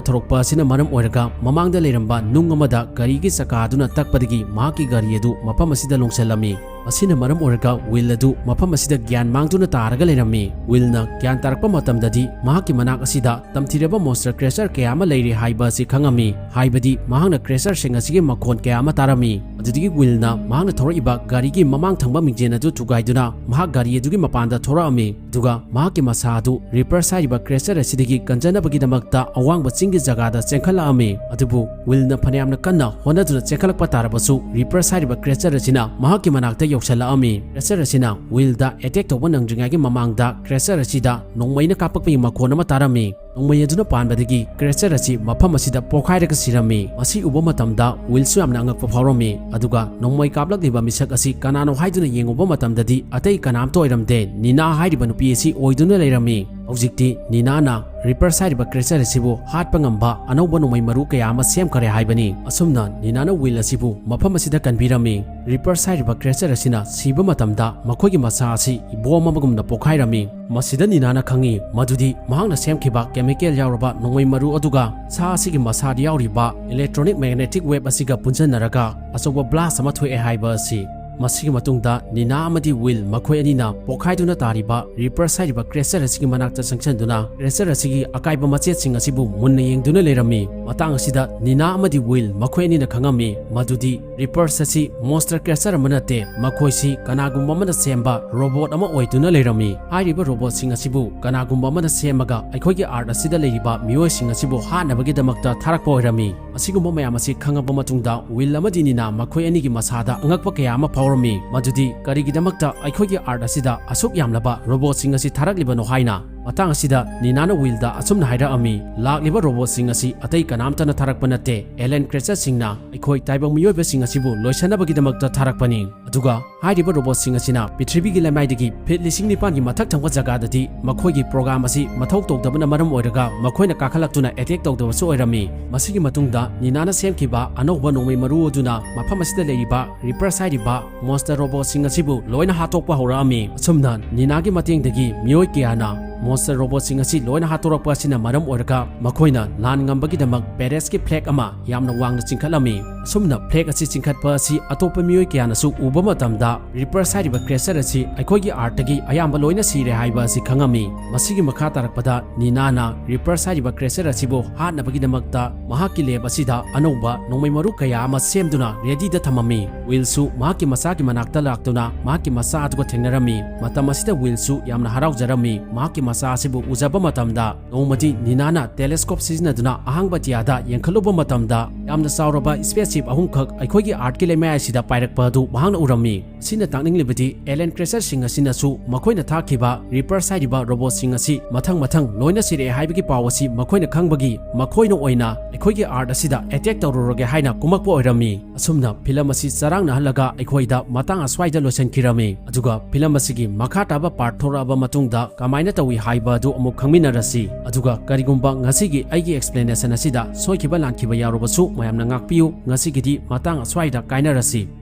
ꯊꯧꯔꯛꯄ ꯑꯁꯤꯅ ꯃꯔꯝ ꯑꯣꯏꯔꯒ ꯃꯃꯥꯡꯗ ꯂꯩꯔꯝꯕ ꯅꯨꯡ ꯑꯃꯗ ꯒꯥꯔꯤꯒꯤ ꯆꯀꯥ ꯑꯗꯨꯅ ꯇꯛꯄꯗꯒꯤ ꯃꯍꯥꯛꯀꯤ ꯒꯥꯔꯤ ꯑꯗꯨ ꯃꯐꯝ ꯑꯁꯤꯗ ꯂꯣꯡꯁꯤꯜꯂꯝꯃꯤ꯫ ꯃꯁꯤꯅ ꯃꯔꯝ ꯑꯣꯏꯔꯒ ꯋꯤꯜ ꯑꯗꯨ ꯃꯐꯝ ꯑꯁꯤꯗ ꯒ꯭ꯌꯥꯟ ꯃꯥꯡꯗꯨꯅ ꯇꯥꯔꯒ ꯂꯩꯔꯝꯃꯤ꯫ ꯋꯤꯜꯅ ꯒ꯭ꯌꯥꯟ ꯇꯥꯔꯛꯄ ꯃꯇꯝꯗꯗꯤ ꯃꯍꯥꯛꯀꯤ ꯃꯅꯥꯛ ꯑꯁꯤꯗ ꯇꯝꯊꯤꯔꯕ ꯃꯣꯟꯁꯇꯔ ꯀ꯭ꯔꯦꯆꯔ ꯀꯌꯥ ꯑꯃ ꯂꯩꯔꯤ ꯍꯥꯏꯕ ꯑꯁꯤ ꯈꯪꯉꯝꯃꯤ꯫ ꯍꯥꯏꯕꯗꯤ ꯃꯍꯥꯛꯅ ꯀ꯭ꯔꯦꯆꯔꯁꯤꯡ ꯑꯁꯤꯒꯤ ꯃꯈꯣꯟ ꯀꯌꯥ ꯑꯃ ꯇꯥꯔꯝꯃꯤ꯫ ꯑꯗꯨꯗꯒꯤ ꯋꯤꯜꯅ ꯃꯍꯥꯛꯅ ꯊꯧꯔꯛꯏꯕ ꯒꯥꯔꯤꯒꯤ ꯃꯃꯥꯡ ꯊꯪꯕ ꯃꯤꯡꯖꯦꯜ ꯑꯗꯨ ꯊꯨꯒꯥꯏꯗꯨꯅ ꯃꯍꯥꯛ ꯒꯥꯔꯤ ꯑꯗꯨꯒꯤ ꯃꯄꯥꯟꯗ ꯊꯣꯔꯛꯑꯝꯃꯤ꯫ ꯑꯗꯨꯒ ꯃꯍꯥꯛꯀꯤ ꯃꯁꯥ ꯑꯗꯨ ꯔꯤꯄꯔꯁ ꯍꯥꯏꯔꯤꯕ ꯀ꯭ꯔꯦꯆꯔ ꯑꯁꯤꯗꯒꯤ ꯀꯟꯖꯅꯕꯒꯤꯗꯃꯛꯇ ꯑꯋꯥꯡꯕ ꯆꯤꯡꯒꯤ ꯖꯒꯥꯗ ꯆꯦꯟꯈꯠꯂꯛꯑꯝꯃꯤ꯫ ꯑꯗꯨꯕꯨ ꯋꯤꯜꯅ ꯐꯅꯌꯥꯝꯅ ꯀꯟꯅ ꯍꯣꯠꯅꯗꯨꯅ ꯆꯦꯟꯈꯠꯂꯛꯄ ꯇꯥꯔꯕꯁꯨ ꯔꯤꯄꯔꯁ ꯍꯥꯏꯔꯤꯕ ꯀ꯭ꯔꯦꯆꯔ ꯑꯁꯤꯅ ꯃꯍꯥꯛꯀꯤ ꯃꯅꯥꯛꯇ ꯌꯧꯁꯜꯂꯛꯑꯝꯃꯤ꯫ ꯀ꯭ꯔꯦꯆꯔ ꯑꯁꯤꯅ ꯋꯤꯜꯗ ꯑꯦꯇꯦꯛ ꯇꯧꯕ ꯅꯪꯗ꯭ꯔꯤꯉꯩꯒꯤ ꯃꯃꯥꯡꯗ ꯀ꯭ꯔꯦꯆꯔ ꯑꯁꯤꯗ ꯅꯣꯡꯃꯩꯅ ꯀꯥꯞꯄꯛꯄꯒꯤ ꯃꯈꯣꯟ ꯑꯃ ꯇꯥꯔꯝꯃꯤ꯫ ꯅꯣꯡꯃꯩ ꯑꯗꯨꯅ ꯄꯥꯟꯕꯗꯒꯤ ꯀ꯭ꯔꯦꯆꯔ ꯑꯁꯤ ꯃꯐꯝ ꯑꯁꯤꯗ ꯄꯣꯈꯥꯏꯔꯒ ꯁꯤꯔꯝꯃꯤ꯫ ꯃꯁꯤ ꯎꯕ ꯃꯇꯝꯗ ꯋꯤꯜꯁꯨ ꯌꯥꯝꯅ ꯑꯉꯛꯄ ꯐꯥꯎꯔꯝꯃꯤ꯫ ꯑꯗꯨꯒ ꯅꯣꯡꯃꯩ ꯀꯥꯞꯂꯛꯂꯤꯕ ꯃꯤꯁꯛ ꯑꯁꯤ ꯀꯅꯥꯅꯣ ꯍꯥꯏꯗꯨꯅ ꯌꯦꯡꯉꯨꯕ ꯃꯇꯝꯗꯗꯤ ꯑꯇꯩ ꯀꯅꯥꯝꯇ ꯑꯣꯏꯔꯝꯗꯦ, ꯅꯤꯅꯥ ꯍꯥꯏꯔꯤꯕ ꯅꯨꯄꯤ ꯑꯁꯤ ꯑꯣꯏꯗꯨꯅ ꯂꯩꯔꯝꯃꯤ꯫ ꯍꯧꯖꯤꯛꯇꯤ ꯅꯤꯅꯥꯅ ꯔꯤꯄꯔꯁ ꯍꯥꯏꯔꯤꯕ ꯀ꯭ꯔꯦꯆꯔ ꯑꯁꯤꯕꯨ ꯍꯥꯠꯄ ꯉꯝꯕ ꯑꯅꯧꯕ ꯅꯣꯡꯃꯩ ꯃꯔꯨ ꯀꯌꯥ ꯑꯃ ꯁꯦꯝꯈꯔꯦ ꯍꯥꯏꯕꯅꯤ꯫ ꯑꯁꯨꯝꯅ ꯅꯤꯅꯥꯅ ꯋꯤꯜ ꯑꯁꯤꯕꯨ ꯃꯐꯝ ꯑꯁꯤꯗ ꯀꯟꯕꯤꯔꯝꯃꯤ꯫ ꯔꯤꯄꯔꯁ ꯍꯥꯏꯔꯤꯕ ꯀ꯭ꯔꯦꯆꯔ ꯑꯁꯤꯅ ꯁꯤꯕ ꯃꯇꯝꯗ ꯃꯈꯣꯏꯒꯤ ꯃꯁꯥ ꯑꯁꯤ ꯕꯣꯝ ꯑꯃꯒꯨꯝꯅ ꯄꯣꯈꯥꯏꯔꯝꯃꯤ꯫ ꯃꯁꯤꯗ ꯅꯤꯅꯥꯅ ꯈꯪꯉꯤ ꯃꯗꯨꯗꯤ ꯃꯍꯥꯛꯅ ꯁꯦꯝꯈꯤꯕ chemical ꯌꯥꯎꯔꯕ ꯅꯣꯡꯃꯩ ꯃꯔꯨ ꯑꯗꯨꯒ ꯁꯥ ꯑꯁꯤꯒꯤ ꯃꯁꯥꯗ ꯌꯥꯎꯔꯤꯕ electronic magnetic wave ꯑꯁꯤꯒ ꯄꯨꯟꯁꯤꯟꯅꯔꯒ ꯑꯆꯧꯕ blast ꯑꯃ ꯊꯣꯛꯑꯦ ꯍꯥꯏꯕ ꯑꯁꯤ꯫ ꯃꯁꯤꯒꯤ ꯃꯇꯨꯡꯗ ꯅꯤꯅꯥ ꯑꯃꯗꯤ ꯋꯤꯜ ꯃꯈꯣꯏ ꯑꯅꯤꯅ ꯄꯣꯛꯈꯥꯏꯗꯨꯅ ꯇꯥꯔꯤꯕ Reapers ꯍꯥꯏꯔꯤꯕ creature ꯑꯁꯤꯒꯤ ꯃꯅꯥꯛꯇ ꯆꯪꯁꯤꯟꯗꯨꯅ creature ꯑꯁꯤꯒꯤ ꯑꯀꯥꯏꯕ ꯃꯆꯦꯠꯁꯤꯡ ꯑꯁꯤꯕꯨ ꯃꯨꯟꯅ ꯌꯦꯡꯗꯨꯅ ꯂꯩꯔꯝꯃꯤ꯫ ꯃꯇꯥꯡ ꯑꯁꯤꯗ ꯅꯤꯅꯥ ꯑꯃꯗꯤ ꯋꯤꯜ ꯃꯈꯣꯏ ꯑꯅꯤꯅ ꯈꯪꯉꯝꯃꯤ ꯃꯗꯨꯗꯤ Reapers ꯑꯁꯤ monster creature ꯑꯃ ꯅꯠꯇꯦ, ꯃꯈꯣꯏꯁꯤ ꯀꯅꯥꯒꯨꯝꯕ ꯑꯃꯅ ꯁꯦꯝꯕ robot ꯑꯃ ꯑꯣꯏꯗꯨꯅ ꯂꯩꯔꯝꯃꯤ꯫ ꯍꯥꯏꯔꯤꯕ robotꯁꯤꯡ ꯑꯁꯤꯕꯨ ꯀꯅꯥꯒꯨꯝꯕ ꯑꯃꯅ ꯁꯦꯝꯃꯒ ꯑꯩꯈꯣꯏꯒꯤ Earth ꯑꯁꯤꯗ ꯂꯩꯔꯤꯕ ꯃꯤꯑꯣꯏꯁꯤꯡ ꯑꯁꯤꯕꯨ ꯍꯥꯠꯅꯕꯒꯤꯗꯃꯛꯇ ꯊꯥꯔꯛꯄ ꯑꯣꯏꯔꯝꯃꯤ꯫ ꯑꯁꯤꯒꯨꯝꯕ ꯃꯌꯥꯝ ꯑꯁꯤ ꯈꯪꯉꯕ ꯃꯇꯨꯡꯗ ꯋꯤꯜ ꯑꯃꯗꯤ ꯅꯤꯅꯥ ꯃꯈꯣꯏ ꯑꯅꯤꯒꯤ ꯃꯁꯥꯗ ꯑꯉꯛꯄ ꯀꯌꯥ ꯑꯃ ꯐꯥꯎꯔꯝꯃꯤ, ꯃꯗꯨꯗꯤ ꯀꯔꯤꯒꯤꯗꯃꯛꯇ ꯑꯩꯈꯣꯏꯒꯤ Earth ꯑꯁꯤꯗ ꯑꯁꯨꯛ ꯌꯥꯝꯂꯕ robotꯁꯤꯡ ꯑꯁꯤ ꯊꯥꯔꯛꯂꯤꯕꯅꯣ ꯍꯥꯏꯅ꯫ ꯃꯇꯥꯡ ꯑꯁꯤꯗ ꯅꯤꯅꯥꯅ ꯋꯤꯜꯗ ꯑꯁꯨꯝꯅ ꯍꯥꯏꯔꯛꯑꯝꯃꯤ, "ꯂꯥꯛꯂꯤꯕ robotꯁꯤꯡ ꯑꯁꯤ ꯑꯇꯩ ꯀꯅꯥꯝꯇꯅ ꯊꯥꯔꯛꯄ ꯅꯠꯇꯦ, alien creatureꯁꯤꯡꯅ ꯑꯩꯈꯣꯏ ꯇꯥꯏꯕꯪ ꯃꯤꯑꯣꯏꯕꯁꯤꯡ ꯑꯁꯤꯕꯨ ꯂꯣꯏꯁꯤꯟꯅꯕꯒꯤꯗꯃꯛꯇ ꯊꯥꯔꯛꯄꯅꯤ꯫ ꯑꯗꯨꯒ ꯍꯥꯏꯔꯤꯕ robotꯁꯤꯡ ꯑꯁꯤꯅ ꯄ꯭ꯔꯤꯊꯤꯕꯤꯒꯤ ꯂꯩꯃꯥꯏꯗꯒꯤ ꯐꯤꯠ ꯂꯤꯁꯤꯡ ꯅꯤꯄꯥꯟꯒꯤ ꯃꯊꯛ ꯊꯪꯕ ꯖꯒꯥꯗꯗꯤ ꯃꯈꯣꯏꯒꯤ program ꯑꯁꯤ ꯃꯊꯧ ꯇꯧꯗꯕꯅ ꯃꯔꯝ ꯑꯣꯏꯔꯒ ꯃꯈꯣꯏꯅ ꯀꯥꯈꯠꯂꯛꯇꯨꯅ attack ꯇꯧꯗꯕꯁꯨ ꯑꯣꯏꯔꯝꯃꯤ꯫ ꯃꯁꯤꯒꯤ ꯃꯇꯨꯡꯗ ꯅꯤꯅꯥꯅ ꯁꯦꯝꯈꯤꯕ ꯑꯅꯧꯕ ꯅꯣꯡꯃꯩ ꯃꯔꯨ ꯑꯗꯨꯅ ꯃꯐꯝ ꯑꯁꯤꯗ ꯂꯩꯔꯤꯕ Reapers ꯍꯥꯏꯔꯤꯕ monster robotꯁꯤꯡ ꯑꯁꯤꯕꯨ ꯂꯣꯏꯅ ꯍꯥꯠꯇꯣꯛꯄ ꯍꯧꯔꯛꯑꯝꯃꯤ꯫ ꯑꯁꯨꯝꯅ ꯅꯤꯅꯥꯒꯤ ꯃꯇꯦꯡꯗꯒꯤ ꯃꯤꯑꯣꯏ ꯀꯌꯥꯅ monster robotꯁꯤꯡ ꯑꯁꯤ ꯂꯣꯏꯅ ꯍꯥꯠꯇꯣꯔꯛꯄ ꯑꯁꯤꯅ ꯃꯔꯝ ꯑꯣꯏꯔꯒ ꯃꯈꯣꯏꯅ ꯂꯥꯟ ꯉꯝꯕꯒꯤꯗꯃꯛ Parisꯀꯤ flag ꯑꯃ ꯌꯥꯝꯅ ꯋꯥꯡꯅ ꯆꯤꯡꯈꯠꯂꯝꯃꯤ꯫ ꯑꯁꯨꯝꯅ flag ꯑꯁꯤ ꯆꯤꯡꯈꯠꯄ ꯑꯁꯤ ꯑꯇꯣꯞꯄ ꯃꯤꯑꯣꯏ ꯀꯌꯥꯅꯁꯨ ꯎꯕ ꯃꯇꯝꯗ Reapers ꯍꯥꯏꯔꯤꯕ creature ꯑꯁꯤ ꯑꯩꯈꯣꯏꯒꯤ Earthꯇꯒꯤ ꯑꯌꯥꯝꯕ ꯂꯣꯏꯅ ꯁꯤꯔꯦ ꯍꯥꯏꯕ ꯑꯁꯤ ꯈꯪꯉꯝꯃꯤ꯫ ꯃꯁꯤꯒꯤ ꯃꯈꯥ ꯇꯥꯔꯛꯄꯗ ꯅꯤꯅꯥꯅ Reapers ꯍꯥꯏꯔꯤꯕ creature ꯑꯁꯤꯕꯨ ꯍꯥꯠꯅꯕꯒꯤꯗꯃꯛꯇ ꯃꯍꯥꯛꯀꯤ lab ꯑꯁꯤꯗ ꯑꯅꯧꯕ ꯅꯣꯡꯃꯩ ꯃꯔꯨ ꯀꯌꯥ ꯑꯃ ꯁꯦꯝꯗꯨꯅ readyꯗ ꯊꯝꯃꯝꯃꯤ꯫ ꯋꯤꯜꯁꯨ ꯃꯍꯥꯛꯀꯤ ꯃꯆꯥꯒꯤ ꯃꯅꯥꯛꯇ ꯂꯥꯛꯇꯨꯅ ꯃꯍꯥꯛꯀꯤ ꯃꯆꯥ ꯑꯗꯨꯒ ꯊꯦꯡꯅꯔꯝꯃꯤ꯫ ꯃꯇꯝ ꯑꯁꯤꯗ ꯋꯤꯜꯁꯨ ꯌꯥꯝꯅ ꯍꯔꯥꯎꯖꯔꯝꯃꯤ꯫ ꯃꯍꯥꯛꯀꯤ ꯃꯆꯥ ꯑꯁꯤꯕꯨ ꯎꯖꯕ ꯃꯇꯝꯗ ꯅꯣꯡꯃꯗꯤ ꯅꯤꯅꯥꯅ telescope ꯁꯤꯖꯤꯟꯅꯗꯨꯅ ꯑꯍꯥꯡꯕ ꯑꯇꯤꯌꯥꯗ ꯌꯦꯡꯈꯠꯂꯨꯕ ꯃꯇꯝꯗ ꯌꯥꯝꯅ ꯆꯥꯎꯔꯕ spaceship ꯑꯍꯨꯝꯈꯛ ꯑꯩꯈꯣꯏꯒꯤ Earthꯀꯤ ꯂꯩꯃꯥꯏ ꯑꯁꯤꯗ ꯄꯥꯏꯔꯛꯄ ꯑꯗꯨ ꯃꯍꯥꯛꯅ ꯎꯔꯝꯃꯤ꯫ ꯑꯁꯤꯅ ꯇꯥꯛꯅꯤꯡꯂꯤꯕꯗꯤ alien creatureꯁꯤꯡ ꯑꯁꯤꯅꯁꯨ ꯃꯈꯣꯏꯅ ꯊꯥꯈꯤꯕ Reapers ꯍꯥꯏꯔꯤꯕ robotꯁꯤꯡ ꯑꯁꯤ ꯃꯊꯪ ꯃꯊꯪ ꯂꯣꯏꯅ ꯁꯤꯔꯛꯑꯦ ꯍꯥꯏꯕꯒꯤ ꯄꯥꯎ ꯑꯁꯤ ꯃꯈꯣꯏꯅ ꯈꯪꯕꯒꯤ ꯃꯈꯣꯏꯅ ꯑꯣꯏꯅ ꯑꯩꯈꯣꯏꯒꯤ Earth ꯑꯁꯤꯗ attack ꯇꯧꯔꯨꯔꯒꯦ ꯍꯥꯏꯅ ꯀꯨꯝꯃꯛꯄ ꯑꯣꯏꯔꯝꯃꯤ꯫ ꯑꯁꯨꯝꯅ film ꯑꯁꯤ ꯆꯔꯥꯡꯅꯍꯜꯂꯒ ꯑꯩꯈꯣꯏꯗ ꯃꯇꯥꯡ ꯑꯁ꯭ꯋꯥꯏꯗ ꯂꯣꯏꯁꯤꯟꯈꯤꯔꯝꯃꯤ꯫ ꯑꯗꯨꯒ film ꯑꯁꯤꯒꯤ ꯃꯈꯥ ꯇꯥꯕ part ꯊꯣꯔꯛꯑꯕ ꯃꯇꯨꯡꯗ ꯀꯃꯥꯏꯅ ꯇꯧꯏ ꯍꯥꯏꯕ ꯑꯗꯨ ꯑꯃꯨꯛ ꯈꯪꯃꯤꯟꯅꯔꯁꯤ꯫ ꯑꯗꯨꯒ ꯀꯔꯤꯒꯨꯝꯕ ꯉꯁꯤꯒꯤ ꯑꯩꯒꯤ explanation ꯑꯁꯤꯗ ꯁꯣꯏꯈꯤꯕ ꯂꯥꯟꯈꯤꯕ ꯌꯥꯎꯔꯕꯁꯨ ꯃꯌꯥꯝꯅ ꯉꯥꯛꯄꯤꯌꯨ꯫ ꯉꯁꯤꯒꯤꯗꯤ ꯃꯇꯥꯡ ꯑꯁ꯭ꯋꯥꯏꯗ ꯀꯥꯏꯅꯔꯁꯤ꯫